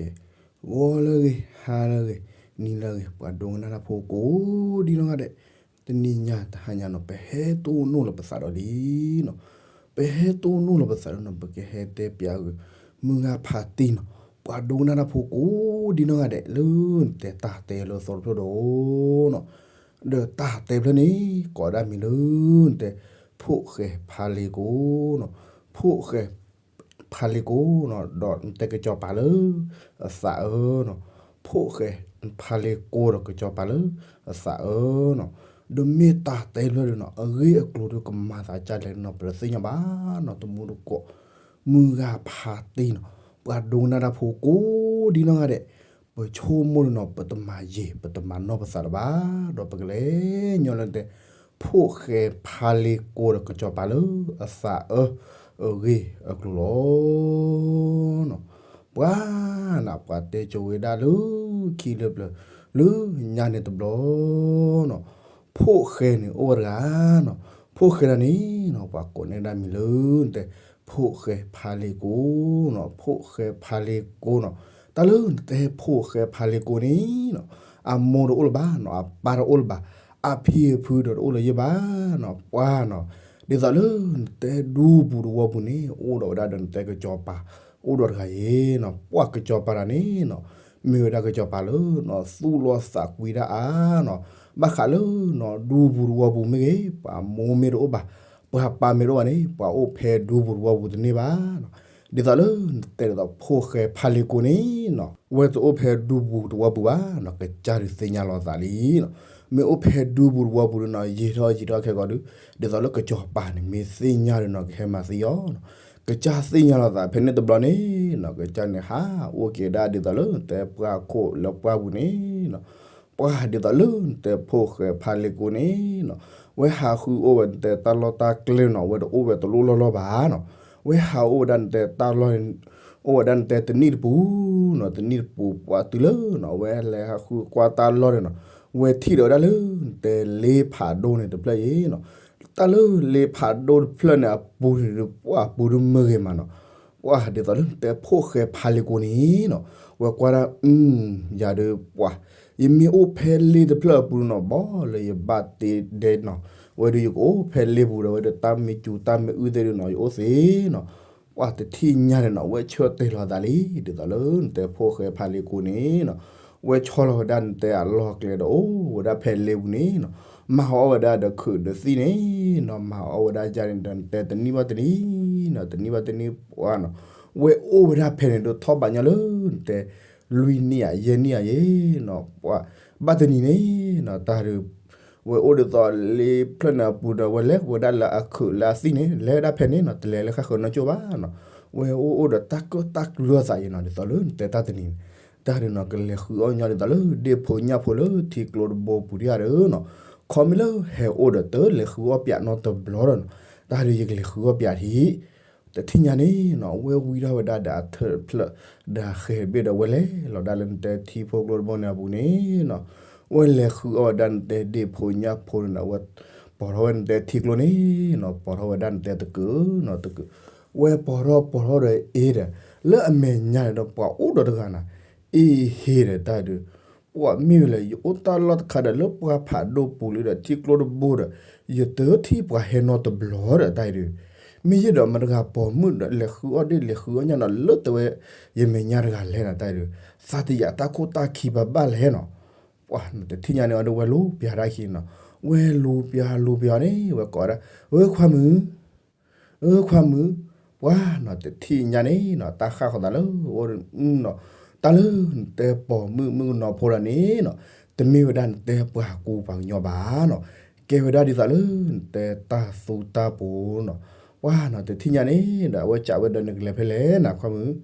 ဂီၤလၢအဂ့ၤ, ဟါလၢအဂ့ၤ, နံၤလၢအဂ့ၤ, ပှၤဒိကနၣ်တၢ်ဖိကိးဒ်နီၢ်ဂၤဒဲး, တနံၤညါတဟါညါနီၤ ပဟဲတိၢ်နီၣ်လီၤပသးဒီးလံနီၤ, ပဟဲတိၢ်နီၣ်လီၤပသးဒီးနီၤ ပကဟဲတဲပၠးဂ့ၤ မုၢ်ဂၤဖးတံၢ်နီၤ, ပှၤဒိကနၣ်တၢ်ဖိကိးဒ်နီၢ်ဂၤဒဲး လၢနတဲတၢ်တဲလၢသီတဖျၢၣ်ဒီးနီၤ, ဒီးတၢ်တဲဖျၢၣ်န့ၣ် ကိးဒၣ်မံၤလၢနတဲ ဖိၣ်ဃဲဖါလ့ကိနီၤ, ဖိၣ်ဃဲ ဖါလ့ကိနီၤ ဒီးနတဲကစီၤပၤလၢအသးအၢနီၤ, ဖိၣ်ဃဲဖါလ့ကိဒီးကစီၤပၤလၢအသးအၢနီၤ, ဒီးမ့ၢ်တၢ်တဲဖျၢၣ်ဒီးနီၤ အဂ့ၢ်အကျိၤဒီးကမၤသးဒ်လဲၣ်နီၤ ပတသ့ၣ်ညါဘၣ်နီၤ တမူတကိး, မုၢ်ဂၤဖးတံၢ်နီၤ ပှၤဒိကနၣ်တၢ်ဖိကိးဒ်နီၢ်ဂၤဒဲး, ပဆိကမိၣ်ဒီးနီၤ ပတမၤယံၤ ပတမၤနီၢ်ပသးလၢၤဘၣ်, ဒီးပကလဲၤညီလၢနတဲ ဖိၣ်ဃဲဖါလ့ကိဒီးကစီၤပၤလၢအသးအၢ အဂ့ၢ်အကျိၤလီၤ. ပှၤနး ပှၤတဲကိၤဝဲဒၣ်လၢခံလၢပျၢၤ လၢညါန့ၣ်တဘျီနီၤ, ဖိၣ်ဃဲန့ၣ်အိၣ်ဝဲတဂၤနီၤ, ဖိၣ်ဃဲတဂၤန့ၣ်နီၤ ပှၤကိးန့ၢ်ဒၣ်မံၤလၢနတဲ ဖိၣ်ဃဲဖါလ့ကိနီၤ, ဖိၣ်ဃဲဖါလ့ကိနီၤ, တၢ်လၢနတဲဖိၣ်ဃဲဖါလ့ကိန့ၣ်နီၤ အမိၢ်တအိၣ်လၢၤဘၣ်နီၤ, အပၢ်တအိၣ်လၢၤဘၣ်, အဖံအဖုဒီးတအိၣ်လၢၤယဲၢ်ဘၣ်နီၤ, ပှၤနီၤ, ဒ်သိးလၢနတဲဒူပူၤတဝီပူၤန့ၣ် အိၣ်ဒီးဝဲဒၣ်ဒီးနတဲကစီၤပၤ, အိၣ်ဒီးတဂၤယဲနီၤ, ပှၤကစီၤပၤတဂၤန့ၣ်နီၤ, မ့ၢ်ဝဲဒၣ်ကစီၤပၤလၢနီၤ သူၣ်လီသးကွံဒၣ်အါနီၤ, ဘၣ်ဃးလၢနီၤ ဒူပူၤတဝီပူၤမ့ၢ်ဂ့ၤ ပှၤမိၢ်မ့ၢ်တအိၣ်ဘၣ်, ပှၤပၢ်မ့ၢ်တအိၣ်ဘၣ်န့ၣ် ပှၤအိၣ်ဖဲဒူပူၤတဝီပူၤတန့ၢ်ဘၣ်နီၤ, ဒ်သိးလၢနတဲဒ်သိးဖိၣ်ဃဲဖါလ့ကိန့ၣ်နီၤ ဝဲတအိၣ်ဖဲဒူပူၤတဝီပူၤဘၣ်နီၤ, ကစၢ်ဒုးသ့ၣ်ညါလီၤသးလံနီၤ, မ့ၢ်အိၣ်ဖဲဒူပူၤတဝီပူၤဒီးနီၤ ယံာ်ထီၣ်ယံာ်ထီၣ်ခဲကိာ်ဒီး, ဒ်သိးလၢကစီၤပၤန့ၣ် မ့ၢ်သ့ၣ်ညါဒီးနီၤ ကဟဲမၤသံအီၤနီၤ, ကစၢ်သ့ၣ်ညါလီၤသးဖဲန့ၣ်တဘျီန့ၣ်နီၤ ကစၢ်န့ၣ် ဟးအိၣ်က့ၤဒၣ်ဒ်သိးလၢနတဲပှၢ်ခိၣ်လၢပှၢ်ပူၤန့ၣ်နီၤ, ပှၤဒ်သိးလၢနတဲဖိၣ်ဃဲဖါလ့ကိန့ၣ်နီၤ, ဝဲဟးဃုအီၣ်ဝဲနတဲတၢ်လီၢ်တၢ်ကျဲနီၤ ဝဲတအိၣ်ဝဲတလိၣ်လီၢ်လီၢ်ဘၣ်နီၤ, ဝဲဟးအိၣ်ဝဲဒၣ်နတဲတၢ်လီၢ်န့ၣ် အိၣ်ဝဲဒၣ်နတဲတနံၣ်တပူၤနီၤ, တနံၣ်တပူၤပှၤတုၤလၢနီၤ ဝဲလဲၤဟးဃုကွၢ်တၢ်လီၢ်န့ၣ်နီၤ, ဝဲထံၣ်ဒီးဝဲဒၣ်လၢနတဲလ့ဖးဒိၣ်န့ၣ်တဖျၢၣ်အံၤနီၤ, တၢ်လၢလ့ဖးဒိၣ်တဖျၢၣ်န့ၣ်အပူၤန့ၣ် ပှၢ်ပူၤတမုာ်ဂ့ၤမးနီၤ, ပှၤဒ်သိးလၢနတဲဖိၣ်ဃဲဖါလ့ကိန့ၣ်နီၤ, ဝဲကွၢ်ဒၣ် အု ယၤဒီးပှၤ ယမ့ၢ်အိၣ်ဖဲလ့တဖျၢၣ်အပူၤနီၤ ဘီလၢယဘၣ်တ့ဒဲးနီၤ, ဝဲဒီးယကအိၣ်ဖဲလ့ပူၤဒီး ဝဲဒီးတၢ်မ့ၢ်စူၤတၢ်မ့ၢ်အုသ့ၣ်ဒုးနီၤ ယအိၣ်သ့နီၤ, ပှၤတထံၣ်ညါန့ၣ်နီၤ ဝဲဆၢတဲာ်လီၤသးလံ ဒ်သိးလၢနတဲဖိၣ်ဃဲဖါလ့ကိန့ၣ်နီၤ, ဝဲဆီလီၤဝဲဒၣ်နတဲအလီၢ်ကျဲဒီး အိၣ်ဝဲဒၣ်ဖဲလ့ပူၤန့ၣ်နီၤ, မၤအီၣ်ဝဲဒၣ်ဒီးခုးဒီးသံၣ်န့ၣ်နီၤ, မၤအီၣ်ဝဲဒၣ်ယၤန့ၣ်ဒီးနတဲတနံၣ်ဘၣ်တနံၣ်နီၤ, တနံၣ်ဘၣ်တနံၣ်ပှၤနီၤ, ဝဲအိၣ်ဝဲဒၣ်ဖဲန့ၣ်ဒီးထီၣ်ဘးညီလၢနတဲ လွံၢ်နံၣ်ဧါ ယဲၢ်နံၣ်ဧါယဲနီၤ, ပှၤ ဘၣ်တနံၤန့ၣ်နီၤ တၢ်ဒုး ဝဲအိၣ်ဒ်သိးလ့ဖျၢၣ်န့ၣ်အပူၤဒီး ဝဲလဲၤဝဲဒၣ်လၢအခုးလၢအသံၣ်န့ၣ် လဲၤဝဲဒၣ်ဖဲန့ၣ်နီၤ တလဲၤလၢဃၣ်ဃၢၤနီၢ်ကၠိၣ်ဘၣ်နီၤ, ဝဲအိၣ်အိၣ်ဒီးတၢ်ကၢၣ်တၢ်ကျၢၤသးယဲနီၤ ဒ်သိးလၢနတဲတၢ်တနံၤန့ၣ်, တၢ်ဒုးနီၤ ကလဲၤဃုအီၣ်ညီဒ်သိးလၢ ဒ့ၣ်ဖိညၣ်ဖိလၢထံကျိတဘိပူၤဒံးဧါဒီးနီၤ, ခီမ့ၢ်လၢဟဲအိၣ်ဒီးတလဲၤဃုအီၣ်ပၠးနီတဘျီဒီးနီၤ, တၢ်ဒုးယကလဲၤဃုအီၣ်ပၠးထံး တထံၣ်ညါန့ၣ်နီၤ ဝဲဝံထီၣ်ဝဲဒၣ်ဒီးအထၢၣ်တဖျၢၣ် ဒီးဃဲၤတဘ့ၣ်ဒီး ဝဲလဲၤလီၤဒၣ်လၢနတဲထံဖိကျိတဘိန့ၣ်အပူၤန့ၣ်နီၤ, ဝဲလဲၤဃုအီၣ်ဝဲဒၣ်နတဲဒ့ၣ်ဖိညၣ်ဖိန့ၣ်ဒီး ဝဲပိာ်ထီၣ်ဝဲနတဲထံကျိန့ၣ်နီၤ, ပိာ်ထီၣ်ဝဲဒၣ်နတဲတကုးနီၤ တကုး, ဝဲပိာ်ထီၣ်ပိာ်ထီၣ်ဒီးအ့ဒီး လၢအမဲာ်ညါန့ၣ်ဒီး ပှၤအိၣ်ဒီးတဂၤနီၤ, အ့ဟ့ဒီးတၢ်ဒုး ပှၤမ့ၢ်ဝဲလဲၣ် ယအိၣ်တၢ်လီၢ်တခါဒီးလၢပှၤဖးဒိၣ်ပူၤလံဒီးထံကျိတဘိဒီး ယတထံၣ်ပှၤဟဲနီတဘျီဒီးတၢ်အံၤဒုး, မ့ၢ်ယဲဒီးမတၤတဂၤပိာ်မုၣ်ဒီးလဲၤဃုအီၣ်ဒ့ၣ်လဲၤဃုအီၣ်ညၣ်နီၤ လၢတဲဝဲ ယမဲာ်ညါတဂၤလဲၣ်နီၤ တၢ်အံၤဒုး, သးတယာ်တၢ်ခိၣ်တၢ်ခံဘၣ်ဘၣ်လဲၣ်နီၤ, ပှၤတထံၣ်ညါန့ၣ်အီၤဒီးဝဲလူၤပျၢၤတၢ်ခံနီၤ, ဝဲလူၤပျၢၤလူၤပျၢၤန့ၣ် ဝဲကိးဝဲဒၣ် ဧၢခွါမုၣ် ဧၢခွါမုၣ်, ပှၤနီၤ တထံၣ်ညါန့ၣ်နီၤ တၢ်ဃၣ်ဃီၤသးလၢ အိၣ်နီၤ, တၢ်လၢနတဲပိာ်မုၣ်မုၣ်ကနီၤဖိလီၤန့ၣ်နီၤ, တမ့ၢ်ဝဲဒၣ်နတဲပှၤကူပှၤကညီဘၣ်နီၤ, ကဲဝဲဒၣ်ဒ်သိးလၢနတဲတၢ်သူတၢ်ပှိၤနီၤ, ပှၤနီၤ တထံၣ်ညါန့ၣ်ဒီး အဝဲစံးဝဲဒီး နကလဲၤဖဲလဲၣ်နီၤ ခွါမုၣ်,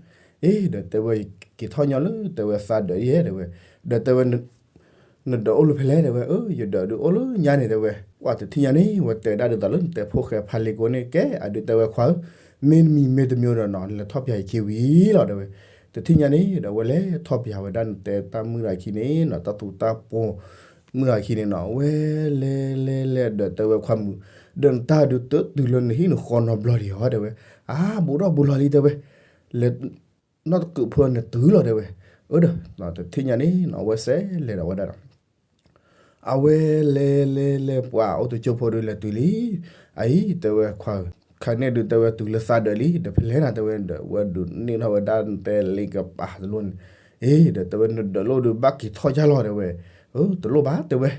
အ့ ဒီးတဲဝဲ က့ၤထီၣ်ညီလၢတဲဝဲသးဒၢးယဲတဲဝဲ, ဒီးတဲဝဲ နဒၢးအိၣ်လၢဖဲလဲၣ်တဲဝဲ, အၢ ယဒၢးဒုးအိၣ်လၢညါန့ၣ်တဲဝဲ, ပှၤတထံၣ်ညါန့ၣ် ဝဲတဲဒၣ်ဒ်သိးလၢနတဲဖိၣ်ဃဲဖးလ့ကိန့ၣ် ကဲအဒုးတဲဝဲခွါဧၢ, မ့ၢ်တမံၤမ့ၢ်တမံၤဒီးနီၤ လဲၤထီၣ်ပျၢၤယခံဝံၤလီၤတဲဝဲ, တထံၣ်ညါန့ၣ်ဒီး ဝဲလဲၤထီၣ်ပျၢၤဝဲဒၣ်နတဲတၢ်မုၣ်တဂၤခံန့ၣ်နီၤ တၢ်သူတၢ်ပှိၤမုၣ်တဂၤခံန့ၣ်နီၤ ဝဲလဲၤလဲၤလဲၤလဲၤဒီးတဲဝဲခွါမုၣ်, ဒီးနတၢ်ဒုးတတုၤလၢနဟံၣ်နဃီနီတဘျီဒံးဧါတဲဝဲ, အါ ဘူးထီၣ်ဘူးလီၤလံတဲဝဲ, လဲၤ နီၢ်တကုးဖိန့ၣ်တုၤလီၤတဲဝဲ, အဒီး တထံၣ်ညါန့ၣ်နီၤ အဝဲစဲးလဲၤဒီးဝဲဒၣ်ဒီး အဝဲလဲၤလဲၤလဲၤ ပှၤအိၣ်တကၠိၢ်ဖိဒုးလဲၤတုၤလံ. အအံၤ တဲဝဲခွါဧၢ, ခါန့ၣ်ဒုးတဲဝဲတုၤလၢသးဒၢးလံ ဒီးဖဲလဲၣ်နၤ တဲဝဲဒီး ဝဲဒုးန့ၢ်ထီၣ်ဝဲဒၣ်တဲလံကပၤတလိၣ်န့ၣ်, အ့ ဒီးတဲဝဲနဒၢးလိၣ်ဒုးဘၣ်က့ၤထီၣ်ယါလီၤ တဲဝဲ, တလိၣ်ဘၣ် တဲဝဲ,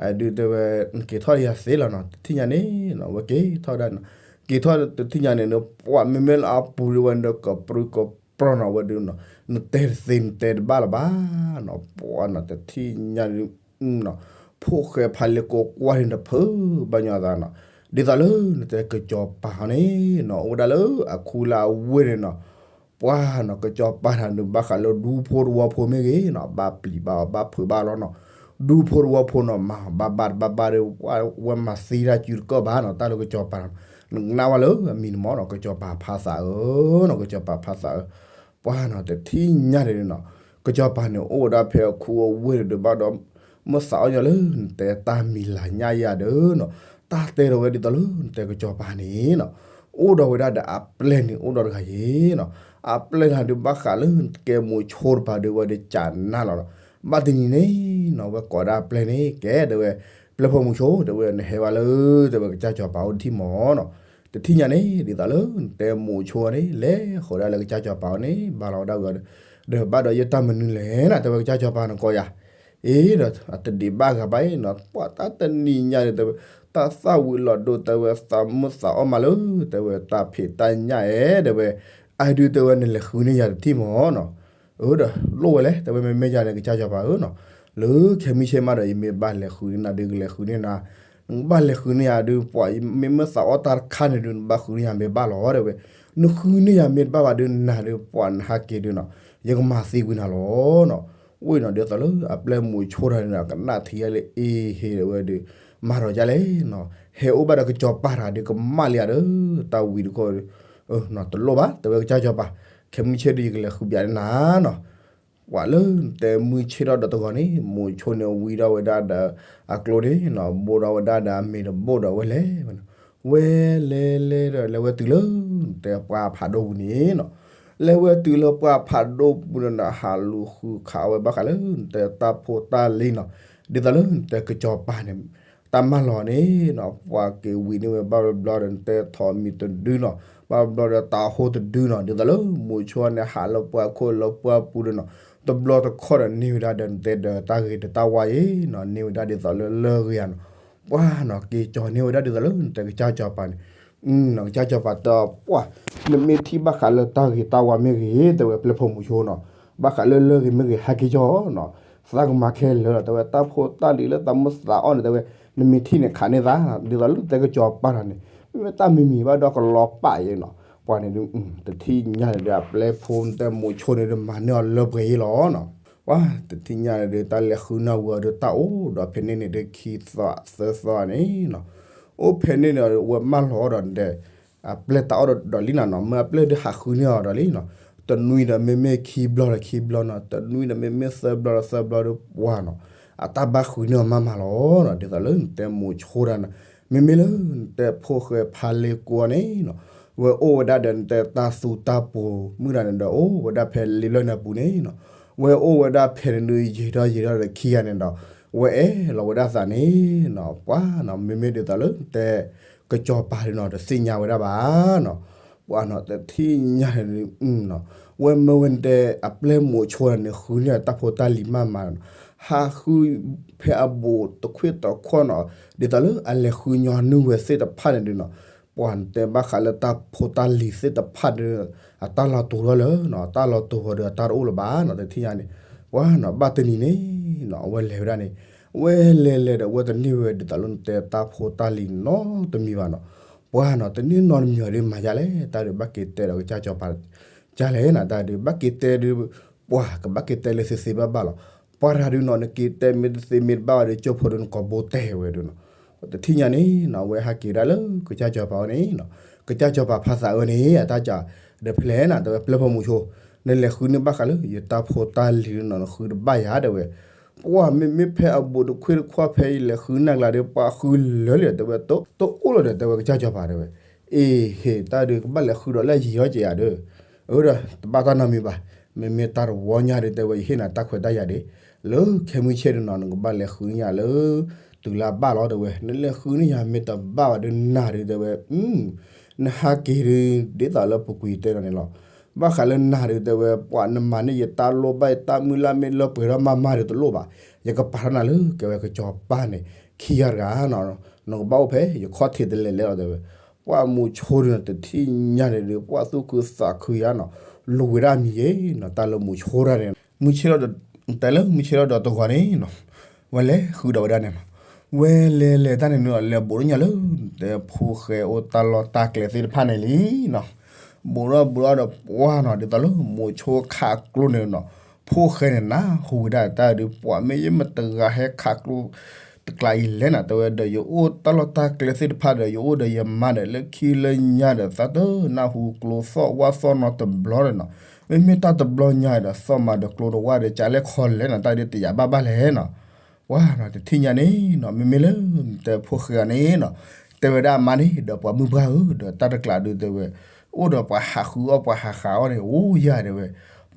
အဒုးတဲဝဲ နက့ၤထီၣ်ယၤသ့လီၤနီၤ တထံၣ်ညါန့ၣ်နီၤ ဝဲက့ၤထီၣ်ဒၣ်နီၤ, က့ၤထီၣ်တထံၣ်ညါန့ၣ် ပှၤမ့မ့ၢ်လၢအပူၤဒုးဝဲဒီးကပြုၢ်ကပြီၢ်နီၤ ဝဲဒုးနီၤ နတဲတသ့နတဲတဘၣ်လၢၤဘၣ်နီၤ ပှၤနီၤ တထံၣ်ညါဒုး ဖိၣ်ဃဲဖးလ့ကိးကွၢ်န့ၣ်တဖုးဘၣ်ညီအသးနီၤ, ဒ်သိးလၢနတဲကစီၤပၤန့ၣ်နီၤ အိၣ်ဝဲဒၣ်လၢအခူလၢအဝ့ၢ်န့ၣ်နီၤ, ပှၤနီၤ ကစီၤပၤတၢ်ဒုးဘၣ်ဃးလၢဒူဖိတဝီဖိမ့ၢ်ဂ့ၤနီၤ ဘၣ်ပျံၤဘၣ်အီၣ်ဘၣ်ဖုးဘၣ်လီၤနီၤ, ဒူဖိတဝီဖိနီၤ မၤဘၣ်ဘၣ်တဘၣ်ဘၣ်ဒီး ပှၤဝဲမၤသံတၢ်စုတကၢၢ်ဘၣ်နီၤ တၢ်လၢကစီၤပၤနီၤ, နကနၣ်ဝဲလၢအမံၤန့ၣ်မ့ၢ်နီၤ ကစီၤပၤဖးသးဧၢနီၤ ကစီၤပၤဖးသးဧၢ ပှၤနီၤ တထံၣ်ညါန့ၣ်နီၤ, ကစီၤပၤန့ၣ် အိၣ်ဝဲဒၣ်ဖဲအခူအဝ့ၢ်ဒီးဘၣ်ဒီး မ့ၢ်သးအီၣ်ညီလၢနတဲတၢ်မံၤလၤညါယၤဒီးနီၤ, တၢ်တဲဒီးဝဲဒ်သိးလၢနတဲကစီၤပၤန့ၣ်နီၤ, အိၣ်ဒီးဝဲဒၣ်ဒီးအပျဲၢ်န့ၣ် အိၣ်ဒီးတဂၤယ့ၤနီၤ, အပျဲၢ်န့ၣ်ဒုးဘၣ်ဃးလၢနကဲမိၤဆိတပၤဒီးဝဲဒီးကနၣ်လီၤနီၤ, ဘၣ်တနံၤန့ၣ်နီၤ ဝဲကိးဒၣ်အပျဲၢ်န့ၣ် ကဲတဲဝဲ, ပျဲၢ်ဖိမိၤဆိ တဲဝဲ နဟဲဝဲလၢ တဲဝဲကစၢ်စီၤပၤအိၣ်တထံၣ်မ့ၢ်နီၤ, တထံၣ်ညါန့ၣ် ဒ်သိးလၢနတဲမိၤဆိန့ၣ် လဲၤဃီၤဒၣ်လၢကစၢ်စီၤပၤအအိၣ်န့ၣ် ဘၣ်လီၤဝဲဒၣ်ဝံၤဒီး, ဒီးဘၣ်ဒီးယတၢ်မနုၤလဲၣ်နီၤ တဲဝဲကစၢ်စီၤပၤနကိးယၤ, အ့ဒီး အတဒံးဘၣ်ဂၤဘၣ်အံၤနီၤ ပှၤတၢ်တနံၤညါန့ၣ် တဲဝဲ, တၢ်သၣ်ဝံၤလီၤဒိ တဲဝဲ သးမုၢ်သးအီၣ်မးလၢ တဲဝဲ တၢ်ဖံးတၢ်ညၣ်အဲ တဲဝဲ, အဒုးတဲဝဲ နလဲၤဃုန့ၢ်ယၤတထံၣ်မ့ၢ်နီၤ အၢဒီး လိၣ်ဝဲလဲၣ် တဲဝဲ မ့မ့ၢ်ယၤန့ၣ် ကစၢ်စီၤပၤဧၢနီၤ, လၢခဲမုၢ်ဆ့ၣ်မးဒီး ယမ့ၢ်ဘၣ်လဲၤဃုန့ၢ်နၤဒုး ကလဲၤဃုန့ၢ်နၤ, နဘၣ်လဲၤဃုန့ၢ်ယၤဒုး ပှၤမ့မ့ၢ်သးအီၣ်တၢ်တခါန့ၣ်ဒုး နဘၣ်ဃုန့ၢ်ယၤမ့ၢ်ဘၣ်လီၤ တဲဝဲ, နဃုန့ၢ်ယၤမ့ၢ်တဘၣ်ဘၣ်ဒုး နၤဒုး ပှၤနဟးက့ၤဒုးနီၤ ယကမၤသံကွံာ်နၤလီၤနီၤ, ဝံၤနီၤ ဒ်သိးလၢအပျဲၢ်မိၤဆိတၢ်န့ၣ်နီၤ ကနၣ်ထံၣ်ယဲလၢအ့ဟ့ၣ်ဝဲဒုး မၤဒီးယလဲၣ်နီၤ, ဟဲအိၣ်ဘၣ်ဒီးကစီၤပၤတဂၤဒုး ကမၣ်လံဧါဒီး တၢ်ဝံၤတခီဒုး တလိၣ်ဘၣ် တဲဝဲကစၢ်စီၤပၤ, ခဲမုၢ်ဆ့ၣ်ဒုး ယကလဲၤဃုပျးန့ၢ်နၤနီၤ, ပှၤလၢနတဲမုၢ်ဆ့ၣ်ထီၣ်ဒီးတဂီၤန့ၣ် မိၤဆိန့ၣ်ဝံထီၣ်ဝဲဒၣ်ဒီးအကျိန့ၣ်နီၤ ဘိးထီၣ်ဝဲဒၣ်ဒီးအမ့ၤတဘိၣ်ဒီးဝဲလဲၤ, ဝဲလဲၤလဲၤဒီး လဲၤဝဲတုၤလၢ တဲပှၢ်ဖးဒိၣ်ပူၤန့ၣ်နီၤ, လဲၤဝဲတုၤလၢပှၢ်ဖးဒိၣ်ပူၤန့ၣ်နီၤ ဟးလူၤဃုခးဝဲဘၣ်ဃးလၢ နတဲတၢ်ဖိတၢ်လံၤနီၤ, ဒ်သိးလၢနတဲကစီၤပၤန့ၣ် တၢ်မၢလီၤန့ၣ်နီၤ ပှၤက့ၤဝံၤန့ၢ်ဝဲဘၣ်ဘျီဒီး နတဲထိးမံၤတဒုနီၤ ဘၣ်ဘျီဒီးတၤဟိတဒုနီၤ ဒ်သိးလၢမိၤဆိန့ၣ် ဟးလၢပှၢ်ခိၣ်လၢပှၢ်ပူၤဒီးနီၤ တဘျီတခီၣ်ဒီးန့ၢ်ဝဲဒၣ်ဒီး နတဲဒီးတၢ်ဂ့ၤဒီးတၢ်ဝါယ့ၤနီၤ န့ၢ်ဝဲဒၣ်ဒ်သိးလၢလၢၢ်ဂ့ၤဧါနီၤ, ပှၤနီၤ က့ၤကၠီၤန့ၢ်ဝဲဒၣ်ဒ်သိးလၢနတဲကစၢ်စီၤပၤန့ၣ်, ကစၢ်စီၤပၤတဲပှၢ် နမ့ၢ်ထံၣ်ဘၣ်ဃးလၢတၢ်ဂ့ၤတၢ်ဝါမ့ၢ်ဂ့ၤ တဲဝဲပျဲၢ်ဖိမိၤဆိနီၤ, ဘၣ်ဃးလၢလၢၢ်ဂ့ၤမ့ၢ်ဂ့ၤ ဟဲက့ၤကၠီၤနီၤ, သးကမၤခဲလၢာ်လီၤ တဲဝဲ တၢ်ဖိတၢ်လံၤလၢသးမုၢ်သးအီၣ်န့ၣ် တဲဝဲ နမ့ၢ်ထံၣ်န့ၣ်ခးန့ၢ်သး, ဒ်သိးလၢနတဲကစီၤပၤတၢ်န့ၣ် မ့မ့ၢ်တၢ်မံၤမံၤဘၣ်ဒီးကလီၤပာ်ယ့ၤနီၤ, ပှၤန့ၣ်ဒုး တထံၣ်ညါန့ၣ်ဒီး အပျဲၢ်ဖိနတဲမိၤဆိန့ၣ်ဒီး မၤန့ၢ်အီၤလၢပှဲၤယ့ၤလီၤနီၤ, ပှၤတထံၣ်ညါန့ၣ်ဒီး တၢ်လဲၤဃုန့ၢ်ဝံၤအီၤဒီး တၢ်အိၣ်ဒီးဖဲန့ၣ်န့ၣ်ဒီး ခံသီသၢသီန့ၣ်နီၤ, အိၣ်ဖဲန့ၣ်ဒီး ဝဲမၢလီၤအီၤဒီး အပျဲၢ်တၢ်အီၣ်ဒီးလံနၤနီၤ, မ့ၢ်အပျဲၢ်ဒုးဟးဃုန့ၢ်အီၤဒီးလံနီၤ, တနွံဒီးမ့မ့ၢ်ခံဘျီဒီးခံဘျီနီၤ, တနွံဒီးမ့မ့ၢ်သၢဘျီဒီးသၢဘျီဒီးပှၤနီၤ, အတၢ်ဘၣ်ဃုန့ၢ်အီၤမးမးလီၤနီၤ, ဒ်သိးလၢနတဲမိၤဆိတၢ်နီၤ, မ့မ့ၢ်လၢနတဲဖိၣ်ဃဲဖးလ့ကိးန့ၣ်နီၤ, ဝဲအိၣ်ဝဲဒၣ်ဒီးနတဲတၢ်သူတၢ်ပူၤမုၢ်တၢ်န့ၣ်ဒီး အိၣ်ဝဲဒၣ်ဖဲလံာ်လၢန့ၣ်အပူၤန့ၣ်နီၤ, ဝဲအိၣ်ဝဲဒၣ်ဖဲန့ၣ်ဒုးယံာ်ထီၣ်ယံာ်ထီၣ်ဒီးခံဂၤန့ၣ်ဒီး ဝဲအဲၣ်လီၤဝဲဒၣ်သးန့ၣ်နီၤ, ပှၤနီၤ မ့မ့ၢ်ဒ်သိးလၢနတဲ ကစီၤပၤဒုးနီၤ တသ့ၣ်ညါဝဲဒၣ်ဘၣ်နီၤ, ပှၤနီၤ တထံၣ်ညါန့ၣ်နီၤ, ဝဲမၢဝဲနတဲ အပျဲၢ်မိၤဆိန့ၣ် ဃုန့ၢ်တၢ်ဖိတၢ်လံၤမးမးနီၤ, ဟးဃုဖဲအဘူးတခွ့တခီၣ်နီၤ, ဒ်သိးလၢအလဲၤဃုညီနုၢ်ဝဲသ့ၣ်တဖၣ်န့ၣ်ဒုးနီၤ, ပှၤနတဲဘၣ်ဃးလၢတၢ်ဖိတၢ်လံၤသ့ၣ်တဖၣ်ဒီး အတၢ်လီၤတူာ်ထီၣ်လၢနီၤ, တၢ်လီၤတူာ်ဃီၤဒီးအတၢ်တအိၣ်လၢၤဘၣ်နီၤ, တထံၣ်ညါန့ၣ်, ပှၤနီၤ ဘၣ်တနံၤန့ၣ်နီၤ အဝဲလဲၤဝဲဒၣ်န့ၣ်, ဝဲလဲၤလဲၤဒီး အဝဲတန့ၢ်ဝဲဒ်သိးလၢနတဲတၢ်ဖိတၢ်လံၤနီတမံၤဘၣ်နီၤ, ပှၤနီၤ တန့ၢ်နီတမံၤအီၤဒီးမၤယါလဲၣ်, တၢ်ဒုးဘၣ်က့ၤတဲဒီးကစၢ်စီၤပၤ ကလဲၣ်နီၤ, တၢ်ဒုးဘၣ်က့ၤတဲဒုး ပှၤကဘၣ်က့ၤတဲလၢသ့သ့ဘၣ်ဘၣ်လီၤ, ပှၤတၢ်ဒုးနီၤ နက့ၤတဲမ့ၢ်တသ့မ့ၢ်တဘၣ်ဘၣ်ဒီး ကၠိဖိဒုးနကိာ်ဘိတဲဝဲဒုးနီၤ, တထံၣ်ညါန့ၣ်နီၤ အဝဲဟးက့ၤဒၣ်လၢကစၢ်စီၤပၤအအိၣ်န့ၣ်နီၤ, ကစၢ်စီၤပၤဖးသးအၢန့ၣ် အတၢ်ကဒီးဖဲလဲၣ်နီၤ, တဲဝဲပျဲၢ်ဖိမိၤဆိ နလဲၤဃုန့ၢ်ဘၣ်ဃးလၢ ယတၢ်ဖိတၢ်လံၤနီၤ နဃုတဘၣ်ယၤ တဲဝဲ, ပှၤမ့မ့ၢ်ဖဲအဘူးတခွ့တခီၣ်ဖဲအံၤလဲၤဃုနၢ်ကျါဒီး ပှၤဃုလၢာ်လံဒီး တဲဝဲ တအိၣ်လၢၤဒီး တဲဝဲကစၢ်စီၤပၤတဲဝဲ, အ့ဟ့ၣ် တၢ်ဒုးကဘၣ်လဲၤဃုဒီးလၢယံာ်ထီၣ်က့ၤယၤဒီး, အၢဒီး တဘၣ်တၢ်နီတမံၤဘၣ်, မ့မ့ၢ်တၢ်တဝီညါဒုး တဲဝဲ ယဟ့ၣ်နၤတၢ်ခွဲးတၢ်ယာ်ဒံး, လၢခဲမုၢ်ဆ့ၣ်ဒုးနီၤ နကဘၣ်လဲၤဃုညါလၢ တုၤလၢအဘၣ်လီၤ တဲဝဲ, နလဲၤဃုန့ၢ်ယၤမ့ၢ်တဘၣ်ဘၣ်ဒုးနၤဒုး တဲဝဲ, နဟးက့ၤဒုး ဒ်သိးလၢပူၤကွံာ်တဲဒီးန့ၣ်လီၤ. ဘၣ်ဃးလၢနၤဒုး တဲဝဲ ပှၤနမၤန့ၢ်ယတၢ်လိၣ်ဘၣ် ယတၢ်မုၢ်လၢ်မ့ၢ်လၢပှဲၤထီၣ်မးမးဒုးတလိၣ်ဘၣ်, ယကပာ်ထီၣ်နၤလၢ ကဲဝဲကစီၤပၤန့ၣ် ခံဂၤတဂၤနီၤ, နကဘၣ်အိၣ်ဖဲယခီၣ်ထံးတလဲၤလဲၤလီၤ တဲဝဲ. ပှၤမုဆိဒုးနီၤ တထံၣ်ညါန့ၣ်ဒုး ပှၤသူၣ်ခုသးခုယါနီၤ, လိာ်ဝဲဒၣ်မံၤယဲနီၤ, တၢ်လၢမုဆိဒၣ်န့ၣ်, မုဆိလီၤဒီး တဲလၢမုဆိလီၤဒီးတဂီၤန့ၣ်နီၤ, ဝဲလဲၤဃုဒီးဝဲဒၣ်န့ၣ်နီၤ, ဝဲလဲၤလဲၤတၢ်န့ၣ်နီၤ လဲၤဘူးထီၣ်ညါလၢ တဲဖိၣ်ဃဲအိၣ်တၢ်လီၢ်တၢ်ကျဲသ့ၣ်တဖၣ်န့ၣ်လံနီၤ, ဘူးထီၣ်ဘူးထီၣ်ဒီးပှၤနီၤ ဒ်သိးလၢမုဆိခးကျိန့ၣ်နီၤ, ဖိၣ်ဃဲန့ၣ်နၢ်ဟူဝဲဒၣ်တၢ်ဒုး ပှၤမ့ၢ်ယမ့ၢ်တဂၤဟဲခးကျိ တကျးအံၤလဲၣ်နီၤ, တဲဝဲဒီး ယအိၣ်တၢ်လီၢ်တၢ်ကျဲသ့ၣ်တဖၣ်ဒီး ယအိၣ်ဒီးယမါဒီး လၢခံလၢညါဒီး သးတနၢ်ဟူကျိသီၣ်ဝၣ်သီၣ်နီတဘျီဒီးနီၤ, မ့မ့ၢ်တၢ်တဘျီညါဒီး သီၣ်မၤဒီးကျိတဝၣ်ဒီး ကလဲၣ်ခီလဲၣ်နီၤ, တၢ်ဒုးတယာ်ဘၣ်ဘၣ်လဲၣ်နီၤ. ပှၤနီၤ တထံၣ်ညါန့ၣ်နီၤ မ့မ့ၢ်လၢ တဲဖိၣ်ဃဲအီၤန့ၣ်နီၤ, တဲဝဲဒၣ်အမါန့ၣ် ဒီးပှၤမုၢ်ပှၢ်ဧၢ, ဒီးတၢ်တကျးဒုး တဲဝဲ အိၣ်ဒီးပှၤဟးဃုအီၣ်ပှၤဟးဃုအီၣ်န့ၣ် အိၣ်ယၤ တဲဝဲ,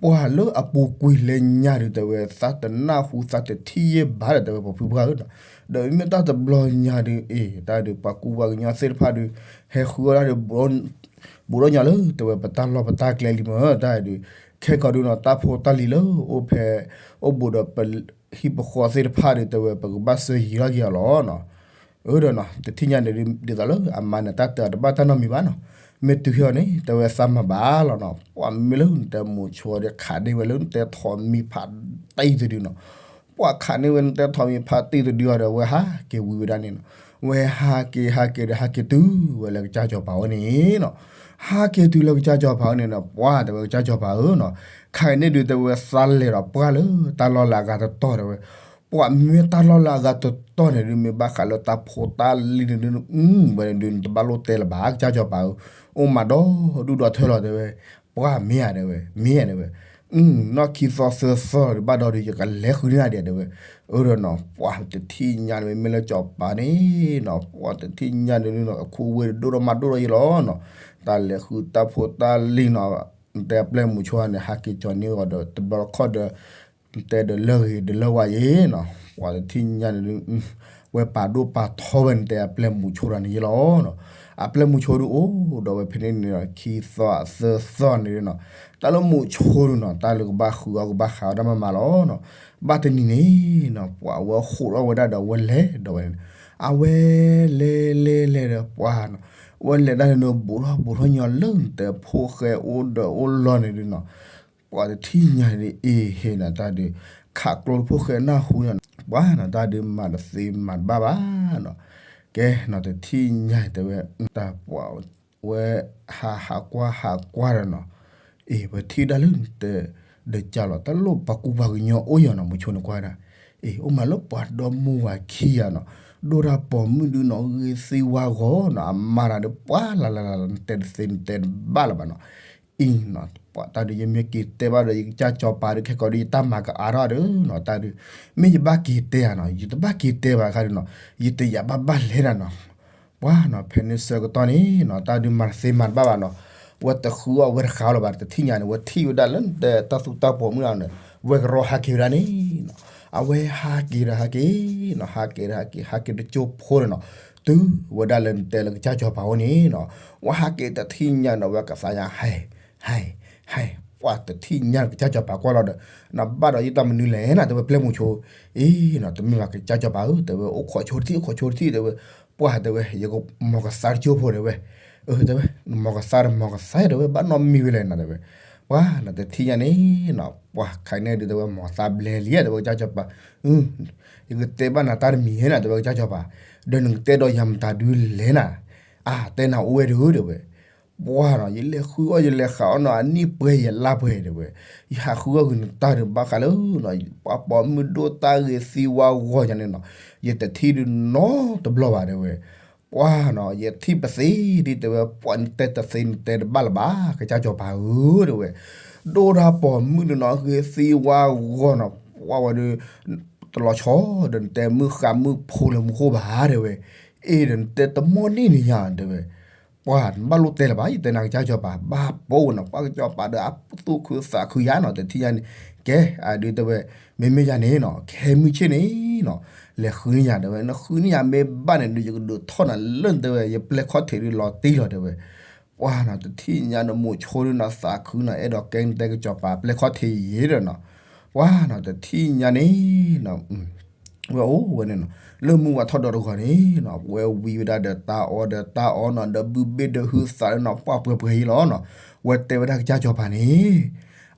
ပှၤလၢအပူၤကွံာ်လၢညါဒုး တဲဝဲ သးတနၢ်ဟူသးတထံၣ်ယဲၢ်ဘၣ်ဒီး တဲဝဲ ပှၤဖုပှၢ်ဧၢနီၤ, ဒီးမ့မ့ၢ်တၢ်တဘျီညါဒုး အ့ၣ် တၢ်ဒုး ပှၤကူပှၤကညီသ့ၣ်တဖၣ်ဒုး ဟဲဃုအီၣ်တၢ်ဒုး ဘူးထီၣ်ညါလၢ တဲဝဲ ပတၢ်လီၢ်ပတၢ်ကျဲလံမ့ၢ် တၢ်ဒုး, ခဲကီးဒုးနီၤ တၢ်ဖိတၢ်လံၤလၢ အိၣ်ဖဲ အိၣ်ဘူးဒီးပဟံၣ်ပဃီသ့ၣ်တဖၣ်ဒုး တဲဝဲ ပကဘၣ်စၢၤယံၤထီၣ်က့ၤအီၤလီၤနီၤ. အၢဒီးနီၤ တထံၣ်ညါန့ၣ်ဒုး ဒ်သိးလၢအမါန့ၣ် တၢ်တၢ်တဘၣ်တၢ်နီတမံၤဘၣ်နီၤ, မ့ၢ်တုၤဟဲအီၤန့ၣ် တဲဝဲသးမၤဘၣ်လီၤနီၤ, ပှၤမ့မ့ၢ်လၢနတဲမုဆိဒီး ခးန့ၢ်ဝဲလၢနတဲထိးမံၤဖးတံၢ်တဒုနီၤ, ပှၤခးန့ၢ်ဝဲနတဲထိးမံၤဖးတံၢ်တဒုအီၤဒီး ဝဲဟးက့ၤဝံၤဝဲဒၣ်န့ၣ်နီၤ, ဝဲဟးက့ၤဟးက့ၤဒီး ဟးက့ၤတုၤဝဲလၢကစၢ်စီၤပၤဝဲန့ၣ်နီၤ, ဟးက့ၤတုၤလၢကစၢ်စီၤပၤဝဲန့ၣ်နီၤ, ပှၤတဲဝဲကစၢ်စီၤပၤဧၢနီၤ, ခါအံၤန့ၣ်ဒုး တဲဝဲသးလဲၤဒီးပှၢ်လၢတၢ်လီၢ်လၢအဂၤတတီၤ တဲဝဲ, ပှၤမ့မ့ၢ်တၢ်လီၢ်လၢအဂၤတတီၤန့ၣ်ဒုး မ့ၢ်ဘၣ်ဃးလၢတၢ်ဖိတၢ်လံၤန့ၣ်ဒုး ဝဲန့ၣ်ဒုး နတဘၣ်လိၣ်တဲလၢၤဘၣ် ကစၢ်စီၤပၤဧၢ, အိၣ်မးဒီဒူၣ်ဒီထၢလီၤ တဲဝဲ, ပှၤမ့ၢ်ဧါ တဲဝဲ, မ့ၢ်ဧါ တဲဝဲ, နီၢ်ခံသီသၢသီဒုးဘၣ်ဒီးဒုး ယကလဲၤဃုန့ၢ်နၤဒံး တဲဝဲ, အၢဒီးနီၤ ပှၤတထံၣ်ညါန့ၣ် မ့မ့ၢ်လၢစီၤပၤန့ၣ်နီၤ ပှၤတထံၣ်ညါန့ၣ်နီၤ အခူဝ့ၢ်ဒိၣ်ထီၣ်မးဒိၣ်ထီၣ်ယဲလီၤနီၤ, တၢ်လဲၤဃုတၢ်ဖိတၢ်လံၤနီၤ, နတဲအပျဲၢ်မုဆိန့ၣ် ဟးက့ၤကၠီၤန့ၢ်အီၤဒီး တဘျီတခီၣ်ဒီး နတဲဒီးလၢဂ့ၤဒီးလၢဝါယဲနီၤ, ပှၤတထံၣ်ညါန့ၣ်ဒုး ဝဲပာ်ဒိၣ်ပာ်ထီဝဲ နတဲအပျဲၢ်မုဆိတဂၤန့ၣ်ယဲလီၤနီၤ, အပျဲၢ်မုဆိဒုးအိၣ်ဒီးဝဲဖဲန့ၣ်န့ၣ်ဒီး ခံသီသၢသီန့ၣ်ဒုးနီၤ, တၢ်လၢမုဆိဒုးနီၤ တၢ်လၢကဘၣ်ဃုအီၣ်ကဘၣ်ဃးအီၣ်တၢ်မၤမၤလီၤနီၤ, ဘၣ်တနံၤန့ၣ်နီၤ ပှၤဝဲဟးထီၣ်ဝဲဒၣ်ဒီး ဝဲလဲၤဒီးဝဲန့ၣ်, အဝဲလဲၤလဲၤလဲၤဒီးပှၤနီၤ, ဝဲလဲၤတၢ်န့ၣ်ဒုး ဘူးထီၣ်ဘူးထီၣ်ညီလၢနတဲဖိၣ်ဃဲအိၣ်ဒီးအိၣ်လီၤန့ၣ်ဒုးနီၤ ပှၤတထံၣ်ညါဒုး အ့ၣ်ဟ့ၣ်နီၤ တၢ်ဒုး ခးကျိတဖိၣ်ဃဲနၢ်ဟူနီၤ, ပှၤနီၤ တၢ်ဒုးမၤတသ့မၤတဘၣ်ဘၣ်နီၤ, ကဲနီၤ တထံၣ်ညါတဲဝဲ တၢ်ပှၤဝဲ ဟးဟးကွၢ်ဟးကွၢ်ဒီးနီၤ, အ့ၣ် ပထံၣ်ဒၣ်လၢနတဲ ဒီးကၢ်လီၤ တၢ်လိၣ်ပှၤကူပှၤကညီအိၣ်ယီၤနီၤ မုဆိန့ၣ်ကွၢ်ဒၣ်, အ့ၣ် အိၣ်မးလၢပှၤဒီမါဝၤခံဂၤနီၤ, ဒိၣ်တၢ်ပိာ်မုၣ်ဒုးနီၤ ဂ့ၤသံဝါဂီၤနီၤ အမါတၢ်ဒုး ပှၤလၢ်လၢ်လၢ် နတဲတသ့နတဲတဘၣ်လၢၤဘၣ်နီၤ အံၤနီၤ ပှၤတၢ်ဒုး ယမ့ၢ်က့ၤတဲဘၣ်ဒီး ယကစၢ်စီၤပၤဒုး ခဲကိာ်ဒုး ယတၢ်မၤကအါထီၣ်ဒီးနီၤ တၢ်ဒုး မ့ၢ်ယဘၣ်က့ၤတဲဧါနီၤ ယတဘၣ်က့ၤတဲဘၣ်အခါဒုးနီၤ ယတယာ်ဘၣ်ဘၣ်လဲၣ်ဒၣ်နီၤ, ပှၤနီၤ ဖဲန့ၣ်ဆၢကတီၢ်န့ၣ်နီၤ တၢ်ဒုးမၤတသ့မၤတဘၣ်ဘၣ်နီၤ, ဝဲတဃုအီၣ်ဝဲတဃးအီၣ်လၢၤဘၣ် တထံၣ်ညါန့ၣ် ဝဲထံၣ်ဝဲဒၣ်လၢနတဲတၢ်သူတၢ်ပိာ်မုၣ်ဒၣ်န့ၣ် ဝဲကရီဟးက့ၤဝဲဒၣ်န့ၣ်နီၤ, အဝဲဟးက့ၤဒီးဟးက့ၤနီၤ ဟးက့ၤဒီးဟးက့ၤ ဟးက့ၤတကၠိဖိန့ၣ်နီၤ, တုၤဝဲဒၣ်လၢနတဲလၢကစၢ်စီၤပၤဝဲန့ၣ်နီၤ, ဝဲဟးက့ၤတထံၣ်ညါန့ၣ် ဝဲကသးညါ ဟဲ ဟဲ ဟဲ ပှၤတထံၣ်ညါကစၢ်စီၤပၤကွၢ်လီၤဒီး နဘၣ်ဒီးယတၢ်မနုၤလဲၣ်နီၤ တဲဝဲပျဲၢ်မုဆိ, အ့ၣ်နီၤ တမ့ၢ်ဘၣ်ကစၢ်စီၤပၤဧၢ တဲဝဲ အိၣ်ခိးဆိတထံၣ် အိၣ်ခိးဆိတထံၣ် တဲဝဲ, ပှၤတဲဝဲ ယကမီၤကသါတကၠိဖိတဲဝဲ, အၢ တဲဝဲ မီၤကသါဒီးမီၤကသါတဲဝဲ ဘၣ်နီတမံၤဝဲလဲၣ်နီၤ တဲဝဲ, ပှၤနီၤ တထံၣ်ညါန့ၣ်နီၤ ပှၤခါန့ၣ်ဒုး တဲဝဲ မီၤကသါဘျဲလံ တဲဝဲ ကစၢ်စီၤပၤ, ယကတဲဘၣ်နၤတၢ်တမံၤနီၤ တဲဝဲ ကစၢ်စီၤပၤ, ဒီးနကတဲဒီးယၤမတၤဒုးလဲၣ်နၤ, အါ တဲနၤအိၣ်ဝဲဒုး တဲဝဲ ပှၤနီၤ ယလဲၤဃုအီၣ် ယလဲၤဃးအီၣ်နီၤ အနံၣ်ပှဲၤယလါပှဲၤ တဲဝဲ, ယဟးဃုအီၣ်ဂ့ၤနတၢ်ဒုး ဘၣ်ဃးလၢနီၤ ပှၤပိာ်မုၣ်ဒိၣ်တၢ်ဂ့ၤသံဝါဂီၤယၤန့ၣ်နီၤ, ယတထံၣ်ဒုးနီတဘျီဘၣ် တဲဝဲ, ပှၤနီၤ ယထံၣ်ပသ့ဒ် တဲဝဲ ပှၤနတဲတသ့နတဲတဘၣ်လၢၤဘၣ် ကစၢ်စီၤပၤဧၢ တဲဝဲ, ဒိၣ်တၢ်ပိာ်မုၣ်ဒုးနီၤ ဂ့ၤသံဝါဂီၤနီၤ ပှၤဝဲဒုး တလီၤဆီဒီးနတဲမုၢ်ဃါမုၢ်ဖိလၢမူခိၣ်ဘၣ် တဲဝဲ, အ့ၣ်ဒီးနတဲတမီၢ်န့ၢ်န့ၣ်ညါ တဲဝဲ, ပ ပှၤဘၣ်လိၣ်တဲလၢၤဘၣ် ယတဲနၤကစၢ်စီၤပၤ ဘၣ်ပိာ်နီၤ ပှၤကစီၤပၤဒီးအသူၣ်ခုသးခုယါနီၤ တထံၣ်ညါန့ၣ်, ကဲ အဒုးတဲဝဲ, မ့မ့ၢ်ယၤန့ၣ်နီၤ ခဲမုၢ်ဆ့ၣ်န့ၣ်နီၤ, လဲၤဃုန့ၢ်ယၤတဲဝဲ နဃုန့ၢ်ယၤမ့ၢ်ဘၣ်န့ၣ်ဒီး ယကဒုးထီၣ်နၤလၢနတဲဝဲ ယပျဲၢ်ခီၣ်ထံးဒုးလီၤတံၢ်လီၤတဲဝဲ, ပှၤနီၤ တထံၣ်ညါဒီးမိၤဆိဒုးနီၤ သးခုနီၤ အဲၣ်ဒိးကဲနတဲကစီၤပၤပျဲၢ်ခီၣ်ထံးယဲဒီးနီၤ, ပှၤနီၤ တထံၣ်ညါန့ၣ်နီၤ ဝဲအိၣ်ဝဲန့ၣ်နီၤ လၢမုၢ်ဝါထီၣ်ဒီတဂီၤန့ၣ်နီၤ ဝဲဝံဝဲဒၣ်ဒီးတၢ်အီၣ်ဒီးတၢ်အီနီၤ ဒီးဘုဘ့ၣ်ဒီးဟုသးဒီးနီၤ ပှၤပှဲၤပှဲၤအံၤလီၤနီၤ, ဝဲတဲဝဲဒၣ်ကစၢ်စီၤပၤန့ၣ်,